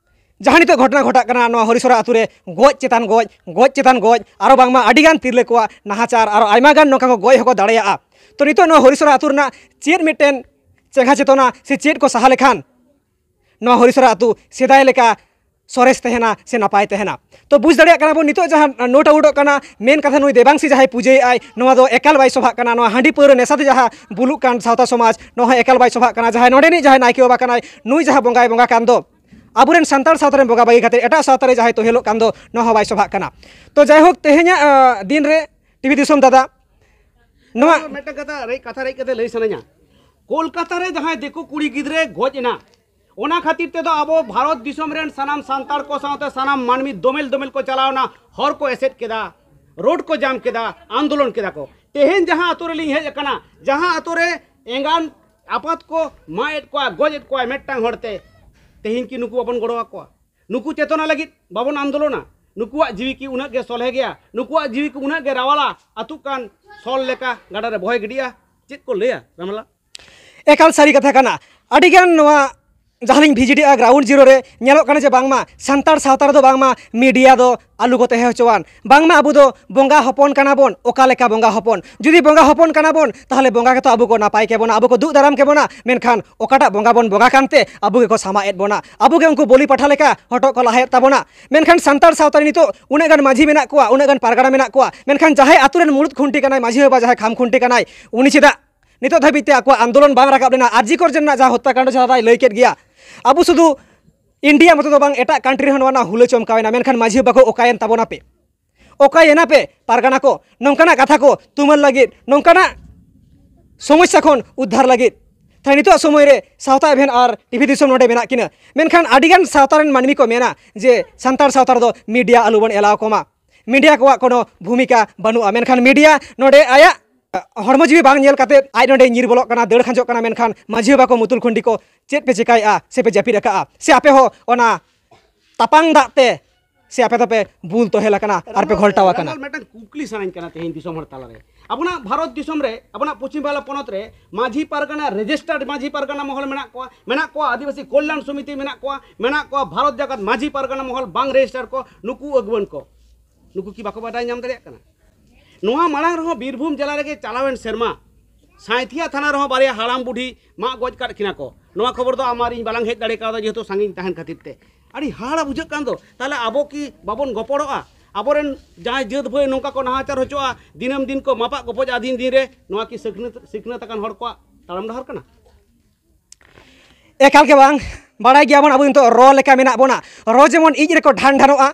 ᱡᱟᱦᱟᱸ ᱱᱤᱛᱚᱜ ᱜᱷᱚᱴᱚᱱᱟ ᱜᱷᱚᱴᱟᱜ ᱠᱟᱱᱟ, ᱱᱚᱣᱟ ᱦᱚᱨᱤᱥᱚᱨᱟ ᱟᱛᱳ ᱨᱮ ᱜᱚᱡ ᱪᱮᱛᱟᱱ ᱜᱚᱡ, ᱜᱚᱡ ᱪᱮᱛᱟᱱ ᱜᱚᱡ, ᱟᱨᱚ ᱵᱟᱝᱢᱟ ᱟᱹᱰᱤᱜᱟᱱ ᱛᱤᱨᱞᱟᱹ ᱠᱚᱣᱟᱜ ᱱᱟᱦᱟᱪᱟᱨ, ᱟᱨᱚ ᱟᱭᱢᱟ ᱜᱟᱱ ᱱᱚᱝᱠᱟ ᱠᱚ ᱜᱚᱡ ᱦᱚᱸᱠᱚ ᱫᱟᱲᱮᱭᱟᱜᱼᱟ᱾ ᱛᱚ ᱱᱤᱛᱚᱜ ᱱᱚᱣᱟ ᱦᱚᱨᱤᱥᱚᱨᱟ ᱟᱛᱳ ᱨᱮᱱᱟᱜ ᱪᱮᱫ ᱢᱤᱫᱴᱮᱱ ᱪᱮᱸᱜᱷᱟ ᱪᱮᱛᱚᱱᱟ ᱥᱮ ᱪᱮᱫ ᱠᱚ ᱥᱟᱦᱟ ᱞᱮᱠᱷᱟᱱ ᱱᱚᱣᱟ ᱦᱚᱨᱤᱥᱚᱨᱟ ᱟᱛᱳ ᱥᱮᱫᱟᱭ ᱞᱮᱠᱟ ᱥᱚᱨᱮᱥ ᱛᱟᱦᱮᱱᱟ ᱥᱮ ᱱᱟᱯᱟᱭ ᱛᱟᱦᱮᱱᱟ? ᱛᱚ ᱵᱩᱡᱽ ᱫᱟᱲᱮᱭᱟᱜ ᱠᱟᱱᱟ ᱵᱚᱱ, ᱱᱤᱛᱚᱜ ᱡᱟᱦᱟᱸ ᱱᱳᱴ ᱟᱣᱩᱴᱚᱜ ᱠᱟᱱᱟ, ᱢᱮᱱ ᱠᱟᱛᱷᱟ ᱱᱩᱭ ᱫᱮᱵᱟᱝᱥᱤ ᱡᱟᱦᱟᱸᱭ ᱯᱩᱡᱟᱹᱭᱮᱫ ᱟᱭ, ᱱᱚᱣᱟ ᱫᱚ ᱮᱠᱟᱞ ᱵᱟᱭ ᱥᱚᱵᱷᱟᱜ ᱠᱟᱱᱟ᱾ ᱱᱚᱣᱟ ᱦᱟᱺᱰᱤ ᱯᱟᱹᱣᱨᱟᱹ ᱱᱮᱥᱟ ᱛᱮ ᱡᱟᱦᱟᱸ ᱵᱩᱞᱩᱜ ᱠᱟᱱ ᱥᱟᱶᱛᱟ ᱥᱚᱢᱟᱡᱽ, ᱱᱚᱣᱟ ᱦᱚᱸ ᱮᱠᱟᱞ ᱵᱟᱭ ᱥᱚᱵᱷᱟᱜ ᱠᱟᱱᱟ᱾ ᱡᱟᱦᱟᱸᱭ ᱱᱚᱰᱮᱱᱤᱡ ᱡᱟᱦᱟᱸᱭ ᱱᱟᱭᱠᱮ ᱵᱟᱵᱟ ᱠᱟᱱᱟᱭ, ᱱᱩᱭ ᱡᱟᱦᱟᱸ ᱵᱚᱸᱜᱟᱭ ᱵᱚᱸᱜᱟ ᱠᱟᱱ ᱫᱚ, ᱟᱵᱚᱨᱮᱱ ᱥᱟᱱᱛᱟᱲ ᱥᱟᱶᱛᱟ ᱨᱮᱱ ᱵᱚᱸᱜᱟ ᱵᱟᱹᱜᱤ ᱠᱟᱛᱮ ᱮᱴᱟᱜ ᱥᱟᱶᱛᱟ ᱨᱮ ᱡᱟᱦᱟᱸᱭ ᱛᱚᱦᱮᱞᱚᱜ ᱠᱟᱱ ᱫᱚ, ᱱᱚᱣᱟ ᱦᱚᱸ ᱵᱟᱭ ᱥᱚᱵᱷᱟᱜ ᱠᱟᱱᱟ᱾ ᱛᱚ ᱡᱟᱭᱦᱳᱠ, ᱛᱮᱦᱮᱧᱟᱜ, ᱟᱸ, ᱫᱤᱱ ᱨᱮ ᱴᱤᱵᱷᱤ ᱫᱤᱥᱚᱢ ᱫᱟᱫᱟ, ᱱᱚᱣᱟ ᱢᱤᱫᱴᱟᱝ ᱠᱟᱛᱷᱟ ᱨᱮᱡ, ᱠᱟᱛᱷᱟ ᱨᱮᱡ ᱠᱟᱛᱮ ᱞᱟᱹᱭ ᱥᱟᱱᱟᱧᱟ, ᱠᱳᱞᱠᱟᱛᱟ ᱨᱮ ᱡᱟᱦᱟᱸᱭ ᱫᱤᱠᱩ ᱠᱩᱲᱤ ᱜᱤᱫᱽᱨᱟᱹ ᱜᱚᱡ ᱮᱱᱟ, ᱚᱱᱟ ᱠᱷᱟᱹᱛᱤᱨ ᱛᱮᱫᱚ ᱟᱵᱚ ᱵᱷᱟᱨᱚᱛ ᱫᱤᱥᱚᱢ ᱨᱮᱱ ᱥᱟᱱᱟᱢ ᱥᱟᱱᱛᱟᱲ ᱠᱚ ᱥᱟᱶᱛᱮ ᱥᱟᱱᱟᱢ ᱢᱟᱹᱱᱢᱤ ᱫᱚᱢᱮᱞ ᱫᱚᱢᱮᱞ ᱠᱚ ᱪᱟᱞᱟᱣ ᱮᱱᱟ, ᱦᱚᱨ ᱠᱚ ᱮᱥᱮᱫ ᱠᱮᱫᱟ, ᱨᱳᱰ ᱠᱚ ᱡᱟᱢ ᱠᱮᱫᱟ, ᱟᱱᱫᱳᱞᱚᱱ ᱠᱮᱫᱟ ᱠᱚ᱾ ᱛᱮᱦᱮᱧ ᱡᱟᱦᱟᱸ ᱟᱛᱳ ᱨᱮᱞᱤᱧ ᱦᱮᱡ ᱟᱠᱟᱱᱟ, ᱡᱟᱦᱟᱸ ᱟᱛᱳ ᱨᱮ ᱮᱸᱜᱟᱱ ᱟᱯᱟᱛ ᱠᱚ ᱢᱟᱜ ᱮᱫ ᱠᱚᱣᱟ, ᱜᱚᱡ ᱮᱫ ᱠᱚᱣᱟ ᱢᱤᱫᱴᱟᱝ ᱦᱚᱲᱛᱮ, ᱛᱮᱦᱮᱧ ᱠᱤ ᱱᱩᱠᱩ ᱵᱟᱵᱚᱱ ᱜᱚᱲᱚ ᱟᱠᱚᱣᱟ? ᱱᱩᱠᱩ ᱪᱮᱛᱚᱱᱟ ᱞᱟᱹᱜᱤᱫ ᱵᱟᱵᱚᱱ ᱟᱱᱫᱳᱞᱚᱱᱟ? ᱱᱩᱠᱩᱣᱟᱜ ᱡᱤᱣᱤ ᱠᱤ ᱩᱱᱟᱹᱜ ᱜᱮ ᱥᱚᱞᱦᱮ ᱜᱮᱭᱟ? ᱱᱩᱠᱩᱣᱟᱜ ᱡᱤᱣᱤ ᱠᱤ ᱩᱱᱟᱹᱜ ᱜᱮ ᱨᱟᱣᱟᱞᱟ? ᱟᱹᱛᱩᱜ ᱠᱟᱱ ᱥᱚᱞ ᱞᱮᱠᱟ ᱜᱟᱰᱟ ᱨᱮ ᱵᱚᱦᱮ ᱜᱤᱰᱤᱜᱼᱟ? ᱪᱮᱫ ᱠᱚ ᱞᱟᱹᱭᱟ ᱨᱟᱢᱞᱟ? ᱮᱠᱟᱞ ᱥᱟᱹᱨᱤ ᱠᱟᱛᱷᱟ ᱠᱟᱱᱟ᱾ ᱟᱹᱰᱤᱜᱟᱱ ᱱᱚᱣᱟ ᱡᱟᱦᱟᱸ ᱞᱤᱧ ᱵᱷᱤᱡᱤᱴᱮᱜᱼᱟ ᱜᱨᱟᱣᱩᱱᱰ ᱡᱤᱨᱳ ᱨᱮ, ᱧᱮᱞᱚᱜ ᱠᱟᱱᱟ ᱡᱮ ᱵᱟᱝᱢᱟ ᱥᱟᱱᱛᱟᱲ ᱥᱟᱶᱛᱟ ᱨᱮᱫᱚ ᱵᱟᱝᱢᱟ ᱢᱤᱰᱤᱭᱟ ᱫᱚ ᱟᱞᱚ ᱠᱚ ᱛᱟᱦᱮᱸ ᱦᱚᱪᱚᱣᱟᱱ᱾ ᱵᱟᱝᱢᱟ ᱟᱵᱚ ᱫᱚ ᱵᱚᱸᱜᱟ ᱦᱚᱯᱚᱱ ᱠᱟᱱᱟ ᱵᱚᱱ᱾ ᱚᱠᱟ ᱞᱮᱠᱟ ᱵᱚᱸᱜᱟ ᱦᱚᱯᱚᱱ? ᱡᱩᱫᱤ ᱵᱚᱸᱜᱟ ᱦᱚᱯᱚᱱ ᱠᱟᱱᱟ ᱵᱚᱱ, ᱛᱟᱦᱚᱞᱮ ᱵᱚᱸᱜᱟ ᱜᱮᱛᱚ ᱟᱵᱚ ᱠᱚ ᱱᱟᱯᱟᱭ ᱠᱮᱵᱚᱱᱟ, ᱟᱵᱚ ᱠᱚ ᱫᱩᱜ ᱫᱟᱨᱟᱢ ᱠᱮᱵᱚᱱᱟ᱾ ᱢᱮᱱᱠᱷᱟᱱ ᱚᱠᱟᱴᱟᱜ ᱵᱚᱸᱜᱟ ᱵᱚᱱ ᱵᱚᱸᱜᱟ ᱠᱟᱱᱛᱮ ᱟᱵᱚ ᱜᱮᱠᱚ ᱥᱟᱢᱟᱜ ᱮᱫ ᱵᱚᱱᱟ, ᱟᱵᱚ ᱜᱮ ᱩᱱᱠᱩ ᱵᱚᱞᱤ ᱯᱟᱴᱷᱟ ᱞᱮᱠᱟ ᱦᱚᱴᱚᱜ ᱠᱚ ᱞᱟᱦᱟᱭᱮᱫ ᱛᱟᱵᱚᱱᱟ᱾ ᱢᱮᱱᱠᱷᱟᱱ ᱥᱟᱱᱛᱟᱲ ᱥᱟᱶᱛᱟ ᱨᱮ ᱱᱤᱛᱚᱜ ᱩᱱᱟᱹᱜ ᱜᱟᱱ ᱢᱟᱹᱡᱷᱤ ᱢᱮᱱᱟᱜ ᱠᱚᱣᱟ, ᱩᱱᱟᱹᱜ ᱜᱟᱱ ᱯᱟᱨᱜᱟᱱᱟ ᱢᱮᱱᱟᱜ ᱠᱚᱣᱟ, ᱢᱮᱱᱠᱷᱟᱱ ᱡᱟᱦᱟᱸᱭ ᱟᱛᱳ ᱨᱮᱱ ᱢᱩᱲᱩᱫ ᱠᱷᱩᱱᱴᱤ ᱠᱟᱱᱟᱭ, ᱢᱟᱹᱡᱷᱤ ᱵᱟᱵᱟ ᱡᱟᱦᱟᱸᱭ ᱠᱷᱟᱢ ᱠᱷᱩᱱᱴᱤ ᱠᱟᱱᱟᱭ, ᱩᱱᱤ ᱪᱮᱫᱟᱜ ᱱᱤᱛᱚᱜ ᱫᱷᱟᱹᱵᱤᱡ ᱛᱮ ᱟᱠᱚᱣᱟᱜ ᱟᱱᱫᱳᱞᱚᱱ ᱵᱟᱝ ᱨᱟᱠᱟᱵ ᱞᱮᱱᱟ? ᱟᱨ ᱡᱤ ᱠᱚᱨ ᱨᱮᱱᱟᱜ ᱡᱟᱦᱟᱸ ᱦᱚᱛᱛᱟᱠᱟᱱᱰ ᱡᱟᱦᱟᱸ ᱫᱟᱭ ᱞᱟᱹᱭ ᱠᱮᱫ ᱜᱮᱭᱟ, ᱟᱵᱚ ᱥᱩᱫᱷᱩ ᱤᱱᱰᱤᱭᱟ ᱢᱚᱛᱚ ᱫᱚ ᱵᱟᱝ, ᱮᱴᱟᱜ ᱠᱟᱱᱴᱨᱤ ᱨᱮᱦᱚᱸ ᱱᱚᱣᱟ ᱨᱮᱱᱟᱜ ᱦᱩᱞᱟᱹ ᱪᱚᱢᱠᱟᱣ ᱮᱱᱟ, ᱢᱮᱱᱠᱷᱟᱱ ᱢᱟᱹᱡᱷᱤ ᱵᱟᱵᱟ ᱠᱚ ᱚᱠᱟᱭᱮᱱ ᱛᱟᱵᱚᱱᱟ ᱯᱮ? ᱚᱠᱟᱭᱮᱱᱟ ᱯᱮ ᱯᱟᱨᱜᱟᱱᱟ ᱠᱚ? ᱱᱚᱝᱠᱟᱱᱟᱜ ᱠᱟᱛᱷᱟ ᱠᱚ ᱛᱩᱢᱟᱹᱞ ᱞᱟᱹᱜᱤᱫ, ᱱᱚᱝᱠᱟᱱᱟᱜ ᱥᱚᱢᱚᱥᱥᱟ ᱠᱷᱚᱱ ᱩᱫᱽᱫᱷᱟᱨ ᱞᱟᱹᱜᱤᱫ᱾ ᱛᱟᱦᱞᱮ ᱱᱤᱛᱚᱜ ᱥᱚᱢᱚᱭ ᱨᱮ ᱥᱟᱶᱛᱟ ᱮᱵᱷᱮᱱ ᱟᱨ ᱴᱤᱵᱷᱤ ᱫᱤᱥᱚᱢ ᱱᱚᱰᱮ ᱢᱮᱱᱟᱜ ᱠᱤᱱᱟ, ᱢᱮᱱᱠᱷᱟᱱ ᱟᱹᱰᱤᱜᱟᱱ ᱥᱟᱶᱛᱟ ᱨᱮᱱ ᱢᱟᱹᱱᱢᱤ ᱠᱚ ᱢᱮᱱᱟ ᱡᱮ ᱥᱟᱱᱛᱟᱲ ᱥᱟᱶᱛᱟ ᱨᱮᱫᱚ ᱢᱤᱰᱤᱭᱟ ᱟᱞᱚ ᱵᱚᱱ ᱮᱞᱟᱣ ᱠᱚᱢᱟ, ᱢᱤᱰᱤᱭᱟ ᱠᱚᱣᱟᱜ ᱠᱳᱱᱳ ᱵᱷᱩᱢᱤᱠᱟ ᱵᱟᱹᱱᱩᱜᱼᱟ᱾ ᱢᱮᱱᱠᱷᱟᱱ ᱢᱤᱰᱤᱭᱟ ᱱᱚᱰᱮ ᱟᱭᱟᱜ ᱦᱚᱲᱢᱚ ᱡᱤᱣᱤ ᱵᱟᱝ ᱧᱮᱞ ᱠᱟᱛᱮ ᱟᱡ ᱱᱚᱰᱮ ᱧᱤᱨ ᱵᱚᱞᱚᱜ ᱠᱟᱱᱟ, ᱫᱟᱹᱲ ᱠᱷᱟᱸᱡᱚᱜ ᱠᱟᱱᱟ, ᱢᱮᱱᱠᱷᱟᱱ ᱢᱟᱹᱡᱷᱤ ᱵᱟᱵᱟ ᱠᱚ ᱢᱩᱛᱩᱞ ᱠᱷᱩᱱᱰᱤ ᱠᱚ ᱪᱮᱫ ᱯᱮ ᱪᱮᱠᱟᱭᱮᱫᱼᱟ ᱥᱮ ᱯᱮ ᱡᱟᱹᱯᱤᱫ ᱟᱠᱟᱫᱼᱟ ᱥᱮ ᱟᱯᱮ ᱦᱚᱸ ᱚᱱᱟ ᱛᱟᱯᱟᱝ ᱫᱟᱜ ᱛᱮ ᱥᱮ ᱟᱯᱮ ᱫᱚᱯᱮ ᱵᱩᱞ ᱛᱚᱦᱮᱞ ᱟᱠᱟᱱᱟ ᱟᱨ ᱯᱮ ᱜᱷᱚᱞᱴᱟᱣ ᱟᱠᱟᱱᱟ? ᱨᱟᱢᱞᱟᱞ, ᱢᱤᱫᱴᱟᱝ ᱠᱩᱠᱞᱤ ᱥᱟᱱᱟᱧ ᱠᱟᱱᱟ ᱛᱮᱦᱮᱧ ᱫᱤᱥᱚᱢ ᱦᱚᱲ ᱛᱟᱞᱟᱨᱮ᱾ ᱟᱵᱚᱱᱟᱜ ᱵᱷᱟᱨᱚᱛ ᱫᱤᱥᱚᱢ ᱨᱮ, ᱟᱵᱚᱱᱟᱜ ᱯᱚᱪᱷᱤᱢ ᱵᱟᱝᱞᱟ ᱯᱚᱱᱚᱛ ᱨᱮ ᱢᱟᱹᱡᱷᱤ ᱯᱟᱨᱜᱟᱱᱟ, ᱨᱮᱡᱤᱥᱴᱟᱨᱰ ᱢᱟᱹᱡᱷᱤ ᱯᱟᱨᱜᱟᱱᱟ ᱢᱚᱦᱚᱞ ᱢᱮᱱᱟᱜ ᱠᱚᱣᱟ, ᱢᱮᱱᱟᱜ ᱠᱚᱣᱟ ᱟᱹᱫᱤᱵᱟᱹᱥᱤ ᱠᱚᱞᱭᱟᱱ ᱥᱚᱢᱤᱛᱤ ᱢᱮᱱᱟᱜ ᱠᱚᱣᱟ, ᱢᱮᱱᱟᱜ ᱠᱚᱣᱟ ᱵᱷᱟᱨᱚᱛ ᱡᱟᱠᱟᱛ ᱢᱟᱹᱡᱷᱤ ᱯᱟᱨᱜᱟᱱᱟ ᱢᱚᱦᱚᱞ ᱵᱟᱝ ᱨᱮᱡᱤᱥᱴᱟᱨ ᱠᱚ, ᱱᱩᱠᱩ ᱟᱹᱜᱩᱣᱟᱹᱱ ᱠᱚ, ᱱᱩᱠᱩ ᱠᱤ ᱵᱟᱠᱚ ᱵᱟᱰᱟᱭ ᱧᱟᱢ ᱫᱟᱲᱮᱭᱟᱜ ᱠᱟᱱᱟ? ᱱᱚᱣᱟ ᱢᱟᱲᱟᱝ ᱨᱮᱦᱚᱸ ᱵᱤᱨᱵᱷᱩᱢ ᱡᱮᱞᱟ ᱨᱮᱜᱮ ᱪᱟᱞᱟᱣᱮᱱ ᱥᱮᱨᱢᱟ ᱥᱟᱸᱭᱛᱷᱤᱭᱟ ᱛᱷᱟᱱᱟ ᱨᱮᱦᱚᱸ ᱵᱟᱨᱭᱟ ᱦᱟᱲᱟᱢ ᱵᱩᱰᱷᱤ ᱢᱟᱜ ᱜᱚᱡ ᱠᱟᱫ ᱠᱤᱱᱟ ᱠᱚ᱾ ᱱᱚᱣᱟ ᱠᱷᱚᱵᱚᱨ ᱫᱚ ᱟᱢ ᱟᱨ ᱤᱧ ᱵᱟᱞᱟᱝ ᱦᱮᱡ ᱫᱟᱲᱮ ᱠᱟᱣᱫᱟ, ᱡᱮᱦᱮᱛᱩ ᱥᱟᱺᱜᱤᱧ ᱛᱟᱦᱮᱱ ᱠᱷᱟᱹᱛᱤᱨ ᱛᱮ᱾ ᱟᱹᱰᱤ ᱦᱟᱦᱟᱲᱟ ᱵᱩᱡᱷᱟᱹᱜ ᱠᱟᱱ ᱫᱚ᱾ ᱛᱟᱦᱚᱞᱮ ᱟᱵᱚ ᱠᱤ ᱵᱟᱵᱚᱱ ᱜᱚᱯᱚᱲᱚᱜᱼᱟ? ᱟᱵᱚᱨᱮᱱ ᱡᱟᱦᱟᱸᱭ ᱡᱟᱹᱛ ᱵᱷᱟᱹᱭ ᱱᱚᱝᱠᱟ ᱠᱚ ᱱᱟᱦᱟᱪᱟᱨ ᱦᱚᱪᱚᱜᱼᱟ, ᱫᱤᱱᱟᱹᱢ ᱫᱤᱱ ᱠᱚ ᱢᱟᱯᱟᱜ ᱜᱚᱯᱚᱡ ᱟᱹᱫᱤᱱ ᱫᱤᱱ ᱨᱮ, ᱱᱚᱣᱟ ᱠᱤ ᱥᱤᱠᱷᱱᱟᱹᱛ, ᱥᱤᱠᱷᱱᱟᱹᱛ ᱟᱠᱟᱱ ᱦᱚᱲ ᱠᱚᱣᱟᱜ ᱛᱟᱲᱟᱢ ᱰᱟᱦᱟᱨ ᱠᱟᱱᱟ? ᱮᱠᱟᱞ ᱜᱮ ᱵᱟᱝ᱾ ᱵᱟᱲᱟᱭ ᱜᱮᱭᱟᱵᱚᱱ ᱟᱵᱚ ᱱᱤᱛᱚᱜ ᱨᱚ ᱞᱮᱠᱟ ᱢᱮᱱᱟᱜ ᱵᱚᱱᱟ, ᱨᱚ ᱡᱮᱢᱚᱱ ᱤᱡ ᱨᱮᱠᱚ ᱰᱷᱟᱱ ᱰᱷᱟᱱᱚᱜᱼᱟ,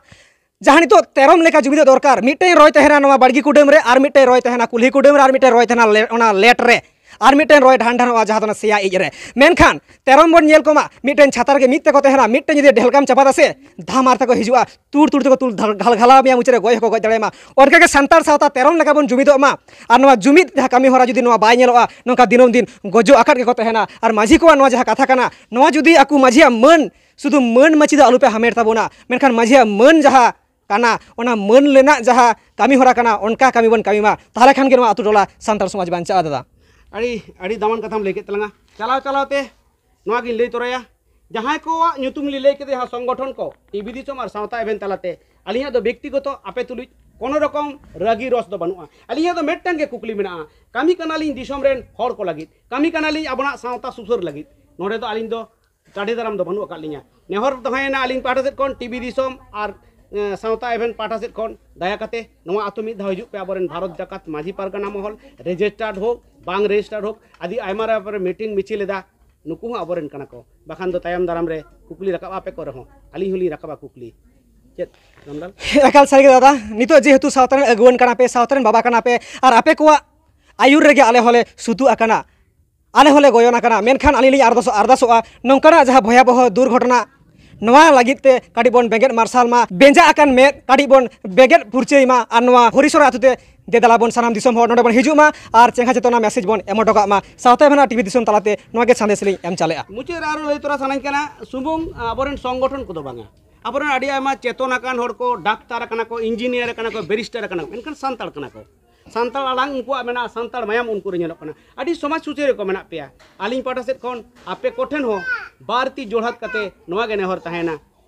ᱡᱟᱦᱟᱸ ᱱᱤᱛᱚᱜ ᱛᱮᱨᱚᱢ ᱞᱮᱠᱟ ᱡᱩᱢᱤᱫᱚᱜ ᱫᱚᱨᱠᱟᱨ᱾ ᱢᱤᱫᱴᱮᱱ ᱨᱚᱭ ᱛᱟᱦᱮᱱᱟ ᱱᱚᱣᱟ ᱵᱟᱲᱜᱮ ᱠᱩᱰᱟᱹᱢ ᱨᱮ, ᱟᱨ ᱢᱤᱫᱴᱮᱱ ᱨᱚᱭ ᱛᱟᱦᱮᱱᱟ ᱠᱩᱞᱦᱤ ᱠᱩᱰᱟᱹᱢ ᱨᱮ, ᱟᱨ ᱢᱤᱫᱴᱮᱱ ᱨᱚᱭ ᱛᱟᱦᱮᱱᱟ ᱞᱮ-, ᱚᱱᱟ ᱞᱮᱴ ᱨᱮ, ᱟᱨ ᱢᱤᱫᱴᱮᱱ ᱨᱚᱭ ᱰᱷᱟᱱ ᱰᱷᱟᱱᱚᱜᱼᱟ ᱡᱟᱦᱟᱸ ᱫᱚ ᱚᱱᱟ ᱥᱮᱭᱟ ᱤᱡ ᱨᱮ᱾ ᱢᱮᱱᱠᱷᱟᱱ ᱛᱮᱨᱚᱢ ᱵᱚᱱ ᱧᱮᱞ ᱠᱚᱢᱟ ᱢᱤᱫᱴᱮᱱ ᱪᱷᱟᱛᱟ ᱨᱮᱜᱮ ᱢᱤᱫ ᱛᱮᱠᱚ ᱛᱟᱦᱮᱱᱟ, ᱢᱤᱫᱴᱮᱱ ᱡᱩᱫᱤ ᱰᱷᱮᱞᱠᱟᱢ ᱪᱟᱯᱟᱫᱟ ᱥᱮ ᱫᱷᱟᱢᱟᱨ ᱛᱮᱠᱚ ᱦᱤᱡᱩᱜᱼᱟ, ᱛᱩᱲ ᱛᱩᱲ ᱛᱮᱠᱚ ᱛᱩᱞ ᱫᱷᱟᱞ-, ᱜᱷᱟᱞ ᱜᱷᱟᱞᱟᱣ ᱢᱮᱭᱟ, ᱢᱩᱪᱟᱹᱫ ᱨᱮ ᱜᱚᱡ ᱦᱚᱸᱠᱚ ᱜᱚᱡ ᱫᱟᱲᱮᱭᱟᱢᱟ᱾ ᱚᱱᱠᱟᱜᱮ ᱥᱟᱱᱛᱟᱲ ᱥᱟᱶᱛᱟ ᱛᱮᱨᱚᱢ ᱞᱮᱠᱟ ᱵᱚᱱ ᱡᱩᱢᱤᱫᱚᱜ ᱢᱟ, ᱟᱨ ᱱᱚᱣᱟ ᱡᱩᱢᱤᱫ ᱡᱟᱦᱟᱸ ᱠᱟᱹᱢᱤ ᱦᱚᱨᱟ ᱡᱩᱫᱤ ᱱᱚᱣᱟ ᱵᱟᱭ ᱧᱮᱞᱚᱜᱼᱟ, ᱱᱚᱝᱠᱟ ᱫᱤᱱᱟᱹᱢ ᱫᱤᱱ ᱜᱚᱡᱚᱜ ᱟᱠᱟᱫ ᱜᱮᱠᱚ ᱛᱟᱦᱮᱱᱟ᱾ ᱟᱨ ᱢᱟᱹᱡᱷᱤ ᱠᱚᱣᱟᱜ ᱱᱚᱣᱟ ᱡᱟᱦᱟᱸ ᱠᱟᱛᱷᱟ ᱠᱟᱱᱟ, ᱱᱚᱣᱟ ᱡᱩᱫᱤ ᱟᱠᱚ ᱢᱟᱹᱡᱷᱤᱭᱟᱜ ᱢᱟᱹᱱ, ᱥᱩᱫᱷᱩ ᱢᱟᱹᱱ ᱢᱟᱹᱪᱤ ᱫᱚ ᱟᱞᱚᱯᱮ ᱦᱟᱢᱮᱴ ᱛᱟᱵᱚᱱᱟ, ᱢᱮᱱᱠᱷᱟᱱ ᱢᱟᱹᱡᱷᱤᱭᱟᱜ ᱢᱟᱹᱱ ᱡᱟᱦᱟᱸ ᱠᱟᱱᱟ, ᱚᱱᱟ ᱢᱟᱹᱱ ᱨᱮᱱᱟᱜ ᱡᱟᱦᱟᱸ ᱠᱟᱹᱢᱤ ᱦᱚᱨᱟ ᱠᱟᱱᱟ, ᱚᱱᱠᱟ ᱠᱟᱹᱢᱤ ᱵᱚᱱ ᱠᱟᱹᱢᱤ ᱢᱟ, ᱛᱟᱦᱚᱞᱮ ᱠᱷᱟᱱ ᱜᱮ ᱱᱚᱣᱟ ᱟᱛᱳ ᱴᱚᱞᱟ ᱥᱟᱱᱛᱟᱲ ᱥᱚᱢᱟᱡᱽ ᱵᱟᱧᱪᱟᱜᱼᱟ ᱫᱟᱫᱟ᱾ ᱟᱹᱰᱤ, ᱟᱹᱰᱤ ᱫᱟᱢᱟᱱ ᱠᱟᱛᱷᱟᱢ ᱞᱟᱹᱭ ᱠᱮᱫ ᱛᱟᱞᱟᱝᱟ᱾ ᱪᱟᱞᱟᱣ ᱪᱟᱞᱟᱣ ᱛᱮ ᱱᱚᱣᱟ ᱜᱤᱧ ᱞᱟᱹᱭ ᱛᱚᱨᱟᱭᱟ, ᱡᱟᱦᱟᱸᱭ ᱠᱚᱣᱟᱜ ᱧᱩᱛᱩᱢ ᱞᱤᱧ ᱞᱟᱹᱭ ᱠᱮᱫᱟ, ᱡᱟᱦᱟᱸ ᱥᱚᱝᱜᱚᱴᱷᱚᱱ ᱠᱚ, ᱴᱤᱵᱷᱤ ᱫᱤᱥᱚᱢ ᱟᱨ ᱥᱟᱶᱛᱟ ᱮᱵᱷᱮᱱ ᱛᱟᱞᱟᱛᱮ, ᱟᱹᱞᱤᱧᱟᱜ ᱫᱚ ᱵᱮᱠᱛᱤᱜᱚᱛᱚ ᱟᱯᱮ ᱛᱩᱞᱩᱡ ᱠᱳᱱᱳ ᱨᱚᱠᱚᱢ ᱨᱟᱹᱜᱤ ᱨᱚᱥ ᱫᱚ ᱵᱟᱹᱱᱩᱜᱼᱟ᱾ ᱟᱹᱞᱤᱧᱟᱜ ᱫᱚ ᱢᱤᱫᱴᱟᱝ ᱜᱮ ᱠᱩᱠᱞᱤ ᱢᱮᱱᱟᱜᱼᱟ, ᱠᱟᱹᱢᱤ ᱠᱟᱱᱟᱞᱤᱧ ᱫᱤᱥᱚᱢ ᱨᱮᱱ ᱦᱚᱲ ᱠᱚ ᱞᱟᱹᱜᱤᱫ, ᱠᱟᱹᱢᱤ ᱠᱟᱱᱟᱞᱤᱧ ᱟᱵᱚᱱᱟᱜ ᱥᱟᱶᱛᱟ ᱥᱩᱥᱟᱹᱨ ᱞᱟᱹᱜᱤᱫ, ᱱᱚᱰᱮ ᱫᱚ ᱟᱹᱞᱤᱧ ᱫᱚ ᱴᱟᱰᱮ ᱫᱟᱨᱟᱢ ᱫᱚ ᱵᱟᱹᱱᱩᱜ ᱟᱠᱟᱫ ᱞᱤᱧᱟ᱾ ᱱᱮᱦᱚᱨ ᱫᱚᱦᱚᱭᱮᱱᱟ ᱟᱹᱞᱤᱧ ᱯᱟᱦᱴᱟ ᱥᱮᱫ ᱠᱷᱚᱱ, ᱴᱤᱵᱷᱤ ᱫᱤᱥᱚᱢ ᱟᱨ, ᱮ, ᱥᱟᱶᱛᱟ ᱮᱵᱷᱮᱱ ᱯᱟᱦᱴᱟ ᱥᱮᱫ ᱠᱷᱚᱱ, ᱫᱟᱭᱟ ᱠᱟᱛᱮ ᱱᱚᱣᱟ ᱟᱹᱛᱩ ᱢᱤᱫ ᱫᱷᱟᱣ ᱦᱤᱡᱩᱜ ᱯᱮ, ᱟᱵᱚᱨᱮᱱ ᱵᱷᱟᱨᱚᱛ ᱡᱟᱠᱟᱛ ᱢᱟᱹᱡᱷᱤ ᱯᱟᱨᱜᱟᱱᱟ ᱢᱚᱦᱚᱞ, ᱨᱮᱡᱤᱥᱴᱟᱨᱰ ᱦᱳᱠ, ᱵᱟᱝ ᱨᱮᱡᱤᱥᱴᱟᱨᱰ ᱦᱳᱠ, ᱟᱹᱰᱤ ᱟᱭᱢᱟ ᱨᱮ ᱟᱵᱚᱨᱮᱱ ᱢᱤᱴᱤᱝ ᱢᱤᱪᱷᱤᱞ ᱮᱫᱟ, ᱱᱩᱠᱩ ᱦᱚᱸ ᱟᱵᱚᱨᱮᱱ ᱠᱟᱱᱟ ᱠᱚ, ᱵᱟᱠᱷᱟᱱ ᱫᱚ ᱛᱟᱭᱚᱢ ᱫᱟᱨᱟᱢ ᱨᱮ ᱠᱩᱠᱞᱤ ᱨᱟᱠᱟᱵ ᱟᱯᱮ ᱠᱚ ᱨᱮᱦᱚᱸ, ᱟᱹᱞᱤᱧ ᱦᱚᱸᱞᱤᱧ ᱨᱟᱠᱟᱵᱟ ᱠᱩᱠᱞᱤ᱾ ᱪᱮᱫ ᱨᱟᱢᱞᱟᱞ? ᱮᱠᱟᱞ ᱥᱟᱹᱨᱤ ᱜᱮ ᱫᱟᱫᱟ, ᱱᱤᱛᱚᱜ ᱡᱮᱦᱮᱛᱩ ᱥᱟᱶᱛᱟ ᱨᱮᱱ ᱟᱹᱜᱩᱣᱟᱹᱱ ᱠᱟᱱᱟ ᱯᱮ, ᱥᱟᱶᱛᱟ ᱨᱮᱱ ᱵᱟᱵᱟ ᱠᱟᱱᱟ ᱯᱮ, ᱟᱨ ᱟᱯᱮ ᱠᱚᱣᱟᱜ ᱟᱹᱭᱩᱨ ᱨᱮᱜᱮ ᱟᱞᱮ ᱦᱚᱸᱞᱮ ᱥᱩᱛᱩᱜ ᱟᱠᱟᱱᱟ, ᱟᱞᱮ ᱦᱚᱸᱞᱮ ᱜᱚᱭᱚᱱ ᱟᱠᱟᱱᱟ᱾ ᱢᱮᱱᱠᱷᱟᱱ ᱟᱹᱞᱤᱧ ᱞᱤᱧ ᱟᱨᱫᱟᱥ-, ᱟᱨᱫᱟᱥᱚᱜᱼᱟ, ᱱᱚᱝᱠᱟᱱᱟᱜ ᱡᱟᱦᱟᱸ ᱵᱷᱚᱭᱟᱵᱚᱦᱚ ᱫᱩᱨᱜᱷᱚᱴᱚᱱᱟ, ᱱᱚᱣᱟ ᱞᱟᱹᱜᱤᱫ ᱛᱮ ᱠᱟᱹᱴᱤᱡ ᱵᱚᱱ ᱵᱮᱸᱜᱮᱫ ᱢᱟᱨᱥᱟᱞ ᱢᱟ, ᱵᱮᱸᱡᱟ ᱟᱠᱟᱱ ᱢᱮᱫ ᱠᱟᱹᱴᱤᱡ ᱵᱚᱱ ᱵᱮᱸᱜᱮᱫ ᱯᱷᱩᱨᱪᱟᱹᱭ ᱢᱟ᱾ ᱟᱨ ᱱᱚᱣᱟ ᱦᱚᱨᱤᱥᱚᱨᱟ ᱟᱹᱛᱩ ᱛᱮ ᱫᱮ ᱫᱮᱞᱟ ᱵᱚᱱ ᱥᱟᱱᱟᱢ ᱫᱤᱥᱚᱢ ᱦᱚᱲ ᱱᱚᱰᱮ ᱵᱚᱱ ᱦᱤᱡᱩᱜ ᱢᱟ ᱟᱨ ᱪᱮᱸᱜᱷᱟ ᱪᱮᱛᱚᱱᱟ ᱢᱮᱥᱮᱡᱽ ᱵᱚᱱ ᱮᱢ ᱦᱚᱴᱚ ᱠᱟᱜ ᱢᱟ᱾ ᱥᱟᱶᱛᱟ ᱵᱷᱟᱱᱟ ᱴᱤᱵᱷᱤ ᱫᱤᱥᱚᱢ ᱛᱟᱞᱟᱛᱮ ᱱᱚᱣᱟ ᱜᱮ ᱥᱟᱸᱫᱮᱥ ᱞᱤᱧ ᱮᱢ ᱪᱟᱞᱮᱜᱼᱟ᱾ ᱢᱩᱪᱟᱹᱫ ᱨᱮ ᱟᱨᱚ ᱞᱟᱹᱭ ᱛᱚᱨᱟ ᱥᱟᱱᱟᱧ ᱠᱟᱱᱟ, ᱥᱩᱢᱩᱝ ᱟᱵᱚᱨᱮᱱ ᱥᱚᱝᱜᱚᱴᱷᱚᱱ ᱠᱚᱫᱚ ᱵᱟᱝᱟ, ᱟᱵᱚᱨᱮᱱ ᱟᱹᱰᱤ ᱟᱭᱢᱟ ᱪᱮᱛᱚᱱ ᱟᱠᱟᱱ ᱦᱚᱲ ᱠᱚ, ᱰᱟᱠᱛᱟᱨ ᱟᱠᱟᱱᱟ ᱠᱚ, ᱤᱧᱡᱤᱱᱤᱭᱟᱨ ᱟᱠᱟᱱᱟ ᱠᱚ, ᱵᱮᱨᱤᱥᱴᱟᱨ ᱟᱠᱟᱱᱟ ᱠᱚ, ᱢᱮᱱᱠᱷᱟᱱ ᱥᱟᱱᱛᱟᱲ ᱠᱟᱱᱟ ᱠᱚ᱾ ᱥᱟᱱᱛᱟᱲ ᱟᱲᱟᱝ ᱩᱱᱠᱩᱣᱟᱜ ᱢᱮᱱᱟᱜᱼᱟ, ᱥᱟᱱᱛᱟᱲ ᱢᱟᱭᱟᱢ ᱩᱱᱠᱩ ᱨᱮ ᱧᱮᱞᱚᱜ ᱠᱟᱱᱟ᱾ ᱟᱹᱰᱤ ᱥᱚᱢᱟᱡᱽ ᱥᱩᱥᱟᱹᱨᱤᱭᱟᱹ ᱠᱚ ᱢᱮᱱᱟᱜ ᱯᱮᱭᱟ᱾ ᱟᱹᱞᱤᱧ ᱯᱟᱦᱴᱟ ᱥᱮᱫ ᱠᱷᱚᱱ ᱟᱯᱮ ᱠᱚᱴᱷᱮᱱ ᱦᱚᱸ ᱵᱟᱨ ᱛᱤ ᱡᱳᱲᱦᱟᱛ ᱠᱟᱛᱮ ᱱᱚᱣᱟ ᱜᱮ ᱱᱮᱦᱚᱨ ᱛᱟᱦᱮᱱᱟ,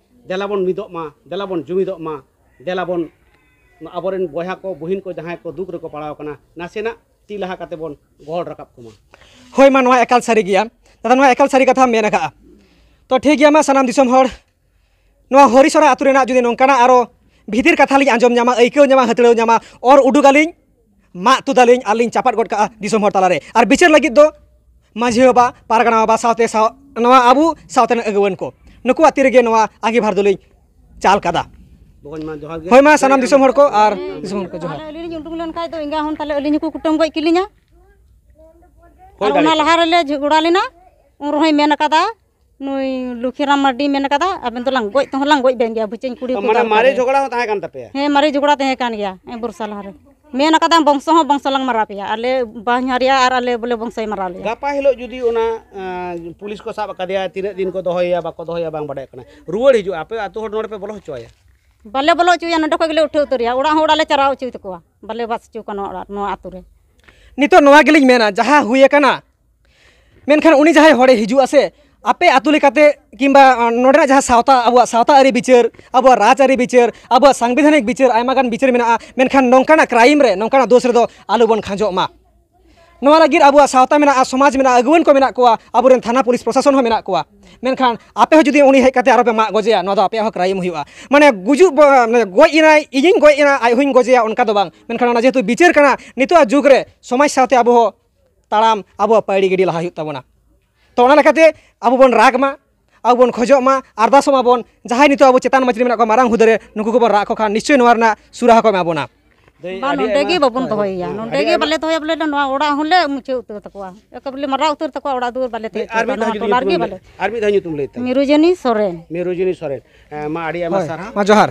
ᱫᱮᱞᱟ ᱵᱚᱱ ᱢᱤᱫᱚᱜ ᱢᱟ, ᱫᱮᱞᱟ ᱵᱚᱱ ᱡᱩᱢᱤᱫᱚᱜ ᱢᱟ, ᱫᱮᱞᱟ ᱵᱚᱱ ᱟᱵᱚᱨᱮᱱ ᱵᱚᱭᱦᱟ ᱠᱚ, ᱵᱩᱦᱤᱱ ᱠᱚ, ᱡᱟᱦᱟᱸᱭ ᱠᱚ ᱫᱩᱠ ᱨᱮᱠᱚ ᱯᱟᱲᱟᱣ ᱟᱠᱟᱱᱟ, ᱱᱟᱥᱮᱱᱟᱜ ᱛᱤ ᱞᱟᱦᱟ ᱠᱟᱛᱮ ᱵᱚᱱ ᱜᱚᱦᱚᱲ ᱨᱟᱠᱟᱵ ᱠᱚᱢᱟ᱾ ᱦᱳᱭ ᱢᱟ, ᱱᱚᱣᱟ ᱮᱠᱟᱞ ᱥᱟᱹᱨᱤ ᱜᱮᱭᱟ᱾ ᱫᱟᱫᱟ, ᱱᱚᱣᱟ ᱮᱠᱟᱞ ᱥᱟᱹᱨᱤ ᱠᱟᱛᱷᱟᱢ ᱢᱮᱱ ᱟᱠᱟᱜᱼᱟ᱾ ᱛᱚ ᱴᱷᱤᱠ ᱜᱮᱭᱟ, ᱢᱟ ᱥᱟᱱᱟᱢ ᱫᱤᱥᱚᱢ ᱦᱚᱲ, ᱱᱚᱣᱟ ᱦᱚᱨᱤᱥᱚᱨᱟ ᱟᱹᱛᱩ ᱨᱮᱱᱟᱜ ᱡᱩᱫᱤ ᱱᱚᱝᱠᱟᱱᱟᱜ ᱟᱨᱚ ᱵᱷᱤᱛᱤᱨ ᱠᱟᱛᱷᱟ ᱞᱤᱧ ᱟᱸᱡᱚᱢ ᱧᱟᱢᱟ, ᱟᱹᱭᱠᱟᱹᱣ ᱧᱟᱢᱟ, ᱦᱟᱹᱛᱲᱟᱹᱣ ᱧᱟᱢᱟ, ᱚᱨ ᱩᱰᱩᱠ ᱟᱹᱞᱤᱧ, ᱢᱟᱜ ᱛᱩᱫ ᱟᱹᱞᱤᱧ, ᱟᱨᱞᱤᱧ ᱪᱟᱯᱟᱫ ᱜᱚᱫ ᱠᱟᱜᱼᱟ ᱫᱤᱥᱚᱢ ᱦᱚᱲ ᱛᱟᱞᱟᱨᱮ᱾ ᱟᱨ ᱵᱤᱪᱟᱹᱨ ᱞᱟᱹᱜᱤᱫ ᱫᱚ ᱢᱟᱹᱡᱷᱤ ᱵᱟᱵᱟ, ᱯᱟᱨᱜᱟᱱᱟ ᱵᱟᱵᱟ ᱥᱟᱶᱛᱮ ᱥᱟᱶ-, ᱱᱚᱣᱟ ᱟᱵᱚ ᱥᱟᱶᱛᱟ ᱨᱮᱱ ᱟᱹᱜᱩᱣᱟᱹᱱ ᱠᱚ, ᱱᱩᱠᱩᱣᱟᱜ ᱛᱤ ᱨᱮᱜᱮ ᱱᱚᱣᱟ ᱟᱸᱜᱤᱵᱷᱟᱨ ᱫᱚᱞᱤᱧ ᱪᱟᱞ ᱠᱟᱫᱟ᱾ ᱵᱚᱠᱚᱧ ᱢᱟ, ᱡᱚᱦᱟᱨ ᱜᱮ᱾ ᱦᱳᱭ ᱢᱟ, ᱥᱟᱱᱟᱢ ᱫᱤᱥᱚᱢ ᱦᱚᱲ ᱠᱚ ᱟᱨ ᱫᱤᱥᱚᱢ ᱦᱚᱲ ᱠᱚ ᱡᱚᱦᱟᱨ᱾ ᱛᱟᱦᱞᱮ ᱟᱹᱞᱤᱧ ᱞᱤᱧ ᱩᱰᱩᱠ ᱞᱮᱱ ᱠᱷᱟᱡ ᱫᱚ ᱮᱸᱜᱟ ᱦᱚᱸ ᱛᱟᱦᱞᱮ ᱟᱹᱞᱤᱧ ᱦᱚᱸᱠᱚ ᱠᱩᱴᱟᱹᱢ ᱜᱚᱡ ᱠᱮᱞᱤᱧᱟ᱾ ᱦᱳᱭ ᱟᱨ ᱚᱱᱟ ᱫᱟᱲᱮᱭᱟᱜᱼᱟ᱾ ᱞᱟᱦᱟ ᱨᱮᱞᱮ ᱡᱷᱚᱜᱽᱲᱟ ᱞᱮᱱᱟ, ᱩᱱ ᱨᱮᱦᱚᱸᱭ ᱢᱮᱱ ᱟᱠᱟᱫᱟ, ᱱᱩᱭ ᱞᱩᱠᱷᱤᱨᱟᱢ ᱢᱟᱨᱰᱤ ᱢᱮᱱ ᱟᱠᱟᱫᱟ, ᱟᱵᱮᱱ ᱫᱚᱞᱟᱝ ᱜᱚᱡ ᱛᱮᱦᱚᱸ ᱞᱟᱝ ᱜᱚᱡ ᱵᱮᱱ ᱜᱮᱭᱟ, ᱵᱷᱩᱪᱟᱹᱧ ᱠᱩᱲᱤ ᱠᱚ ᱢᱟᱱᱮ ᱫᱟᱞ ᱢᱟᱨᱮ ᱠᱟᱫᱮᱭᱟ᱾ ᱡᱷᱚᱜᱽᱲᱟ ᱦᱚᱸ ᱛᱟᱦᱮᱸ ᱠᱟᱱ ᱛᱟᱯᱮᱭᱟ? ᱦᱮᱸ, ᱢᱟᱨᱮ ᱡᱷᱚᱜᱽᱲᱟ ᱛᱟᱦᱮᱸ ᱠᱟᱱ ᱜᱮᱭᱟ, ᱦᱮᱸ, ᱵᱚᱨᱥᱟ ᱞᱟᱦᱟ ᱨᱮ᱾ ᱢᱮᱱ ᱟᱠᱟᱫᱟ, ᱵᱚᱝᱥᱚ ᱦᱚᱸ ᱵᱚᱝᱥᱚ ᱞᱟᱝ ᱢᱟᱨᱟᱣ ᱯᱮᱭᱟ, ᱟᱞᱮ ᱵᱟᱦᱧᱟᱨᱤᱭᱟ ᱟᱨ ᱟᱞᱮ ᱵᱚᱞᱮ ᱵᱚᱝᱥᱚᱭ ᱢᱟᱨᱟᱣ ᱞᱮᱭᱟ᱾ ᱜᱟᱯᱟ ᱦᱤᱞᱳᱜ ᱡᱩᱫᱤ ᱚᱱᱟ, ᱟᱸ, ᱯᱩᱞᱤᱥ ᱠᱚ ᱥᱟᱵ ᱟᱠᱟᱫᱮᱭᱟ, ᱛᱤᱱᱟᱹᱜ ᱫᱤᱱ ᱠᱚ ᱫᱚᱦᱚᱭᱮᱭᱟ, ᱵᱟᱠᱚ ᱫᱚᱦᱚᱭᱮᱭᱟ, ᱵᱟᱝ ᱵᱟᱰᱟᱭᱚᱜ ᱠᱟᱱᱟ, ᱨᱩᱣᱟᱹᱲ ᱦᱤᱡᱩᱜᱼᱟ, ᱟᱯᱮ ᱟᱹᱛᱩ ᱦᱚᱲ ᱱᱚᱰᱮ ᱯᱮ ᱵᱚᱞᱚ ᱦᱚᱪᱚᱣᱟᱭᱟ? ᱵᱟᱞᱮ ᱵᱚᱞᱚ ᱦᱚᱪᱚᱭᱟ, ᱱᱚᱰᱮ ᱠᱷᱚᱡ ᱜᱮᱞᱮ ᱩᱴᱷᱟᱹᱣ ᱩᱛᱟᱹᱨᱮᱭᱟ, ᱚᱲᱟᱜ ᱦᱚᱸ ᱚᱲᱟᱜ ᱞᱮ ᱪᱟᱨᱦᱟᱣ ᱦᱚᱪᱚᱭ ᱛᱟᱠᱚᱣᱟ, ᱵᱟᱞᱮ ᱵᱟᱥ ᱦᱚᱪᱚ ᱠᱚᱣᱟ ᱱᱚᱣᱟ ᱚᱲᱟᱜ, ᱱᱚᱣᱟ ᱟᱹᱛᱩ ᱨᱮ᱾ ᱱᱤᱛᱚᱜ ᱱᱚᱣᱟ ᱜᱮᱞᱤᱧ ᱢᱮᱱᱟ, ᱡᱟᱦᱟᱸ ᱦᱩᱭ ᱟᱠᱟᱱᱟ, ᱢᱮᱱᱠᱷᱟᱱ ᱩᱱᱤ ᱡᱟᱦᱟᱸᱭ ᱦᱚᱲᱮ ᱦᱤᱡᱩᱜᱼᱟ ᱥᱮ, ᱟᱯᱮ ᱟᱹᱛᱩ ᱞᱮᱠᱟᱛᱮ ᱠᱤᱝᱵᱟ, ᱟᱸ, ᱱᱚᱰᱮᱱᱟᱜ ᱡᱟᱦᱟᱸ ᱥᱟᱶᱛᱟ, ᱟᱵᱚᱣᱟᱜ ᱥᱟᱶᱛᱟ ᱟᱹᱨᱤ ᱵᱤᱪᱟᱹᱨ, ᱟᱵᱚᱣᱟᱜ ᱨᱟᱡᱽ ᱟᱹᱨᱤ ᱵᱤᱪᱟᱹᱨ, ᱟᱵᱚᱣᱟᱜ ᱥᱟᱝᱵᱤᱫᱷᱟᱱᱤᱠ ᱵᱤᱪᱟᱹᱨ, ᱟᱭᱢᱟ ᱜᱟᱱ ᱵᱤᱪᱟᱹᱨ ᱢᱮᱱᱟᱜᱼᱟ, ᱢᱮᱱᱠᱷᱟᱱ ᱱᱚᱝᱠᱟᱱᱟᱜ ᱠᱨᱟᱭᱤᱢ ᱨᱮ, ᱱᱚᱝᱠᱟᱱᱟᱜ ᱫᱳᱥ ᱨᱮᱫᱚ ᱟᱞᱚ ᱵᱚᱱ ᱠᱷᱟᱸᱡᱚᱜ ᱢᱟ᱾ ᱱᱚᱣᱟ ᱞᱟᱹᱜᱤᱫ ᱟᱵᱚᱣᱟᱜ ᱥᱟᱶᱛᱟ ᱢᱮᱱᱟᱜᱼᱟ, ᱥᱚᱢᱟᱡᱽ ᱢᱮᱱᱟᱜᱼᱟ, ᱟᱹᱜᱩᱣᱟᱹᱱ ᱠᱚ ᱢᱮᱱᱟᱜ ᱠᱚᱣᱟ, ᱟᱵᱚᱨᱮᱱ ᱛᱷᱟᱱᱟ ᱯᱩᱞᱤᱥ ᱯᱨᱚᱥᱟᱥᱚᱱ ᱦᱚᱸ ᱢᱮᱱᱟᱜ ᱠᱚᱣᱟ᱾ ᱢᱮᱱᱠᱷᱟᱱ ᱟᱯᱮ ᱦᱚᱸ ᱡᱩᱫᱤ ᱩᱱᱤ ᱦᱮᱡ ᱠᱟᱛᱮ ᱟᱨᱚ ᱯᱮ ᱢᱟᱜ ᱜᱚᱡᱮᱭᱟ, ᱱᱚᱣᱟ ᱫᱚ ᱟᱯᱮᱭᱟᱜ ᱦᱚᱸ ᱠᱨᱟᱭᱤᱢ ᱦᱩᱭᱩᱜᱼᱟ᱾ ᱢᱟᱱᱮ ᱜᱩᱡᱩᱜ ᱵᱚ-, ᱢᱟᱱᱮ ᱜᱚᱡ ᱮᱱᱟᱭ, ᱤᱧᱤᱧ ᱜᱚᱡ ᱮᱱᱟ, ᱟᱡ ᱦᱚᱸᱧ ᱜᱚᱡᱮᱭᱟ, ᱚᱱᱠᱟ ᱫᱚ ᱵᱟᱝ᱾ ᱢᱮᱱᱠᱷᱟᱱ ᱚᱱᱟ ᱡᱮᱦᱮᱛᱩ ᱵᱤᱪᱟᱹᱨ ᱠᱟᱱᱟ, ᱱᱤᱛᱚᱜᱟᱜ ᱡᱩᱜᱽ ᱨᱮ ᱥᱚᱢᱟᱡᱽ ᱥᱟᱶᱛᱮ ᱟᱵᱚ ᱦᱚᱸ ᱛᱟᱲᱟᱢ, ᱟᱵᱚᱣᱟᱜ ᱯᱟᱹᱭᱲᱤ ᱜᱤᱰᱤ ᱞᱟᱦᱟ ᱦᱩᱭᱩᱜ ᱛᱟᱵᱚᱱᱟ᱾ ᱛᱚ ᱚᱱᱟ ᱞᱮᱠᱟᱛᱮ ᱟᱵᱚ ᱵᱚᱱ ᱨᱟᱜᱽ ᱢᱟ, ᱟᱵᱚ ᱵᱚᱱ ᱠᱷᱚᱡᱚᱜ ᱢᱟ, ᱟᱨᱫᱟᱥᱚᱜ ᱢᱟᱵᱚᱱ, ᱡᱟᱦᱟᱸᱭ ᱱᱤᱛᱚᱜ ᱟᱵᱚ ᱪᱮᱛᱟᱱ ᱢᱟᱹᱪᱤ ᱨᱮ ᱢᱮᱱᱟᱜ ᱠᱚᱣᱟ, ᱢᱟᱨᱟᱝ ᱦᱩᱫᱟᱹ ᱨᱮ, ᱱᱩᱠᱩ ᱠᱚᱵᱚᱱ ᱨᱟᱜ ᱟᱠᱚ ᱠᱷᱟᱱ ᱱᱤᱥᱪᱚᱭ ᱱᱚᱣᱟ ᱨᱮᱱᱟᱜ ᱥᱩᱨᱟᱦᱟ ᱠᱚ ᱮᱢᱟ ᱵᱚᱱᱟ᱾ ᱫᱟᱹᱭ, ᱵᱟᱝ, ᱟᱹᱰᱤ ᱱᱚᱸᱰᱮ ᱟᱭᱢᱟ ᱜᱮ ᱵᱟᱵᱚᱱ ᱦᱳᱭ, ᱫᱚᱦᱚᱭᱮᱭᱟ᱾ ᱦᱳᱭ, ᱱᱚᱸᱰᱮ ᱟᱹᱰᱤ ᱜᱮ ᱟᱭᱢᱟ ᱵᱟᱞᱮ ᱫᱚᱦᱚᱭᱟ, ᱵᱚᱞᱮ ᱱᱚᱣᱟ ᱚᱲᱟᱜ ᱦᱚᱸᱞᱮ ᱢᱩᱪᱷᱟᱹᱣ ᱩᱛᱟᱹᱨ ᱛᱟᱠᱚᱣᱟ, ᱮᱠᱮᱵᱟᱨᱮ ᱢᱟᱨᱟᱣ ᱩᱛᱟᱹᱨ ᱛᱟᱠᱚᱣᱟ ᱚᱲᱟᱜ ᱫᱩᱣᱟᱹᱨ ᱵᱟᱞᱮ ᱫᱟᱹᱭ, ᱛᱟᱦᱮᱸ ᱟᱨ ᱢᱤᱫ ᱫᱷᱟᱣ ᱦᱚᱪᱚᱣᱟ, ᱧᱩᱛᱩᱢ ᱱᱚᱣᱟ ᱞᱟᱹᱭ ᱴᱚᱞᱟ ᱨᱮᱜᱮ ᱛᱟᱵᱚᱱ ᱵᱟᱞᱮ ᱢᱮ, ᱟᱨ ᱢᱤᱫ ᱫᱷᱟᱣ ᱧᱩᱛᱩᱢ ᱞᱟᱹᱭ ᱛᱟᱵᱚᱱ ᱢᱮ᱾ ᱢᱤᱨᱩᱡᱚᱱᱤ ᱥᱚᱨᱮᱱ᱾ ᱢᱤᱨᱩᱡᱚᱱᱤ ᱥᱚᱨᱮᱱ᱾ ᱦᱮᱸ, ᱢᱟ ᱟᱹᱰᱤ ᱟᱭᱢᱟ ᱦᱳᱭ, ᱥᱟᱨᱦᱟᱣ᱾ ᱢᱟ ᱡᱚᱦᱟᱨ᱾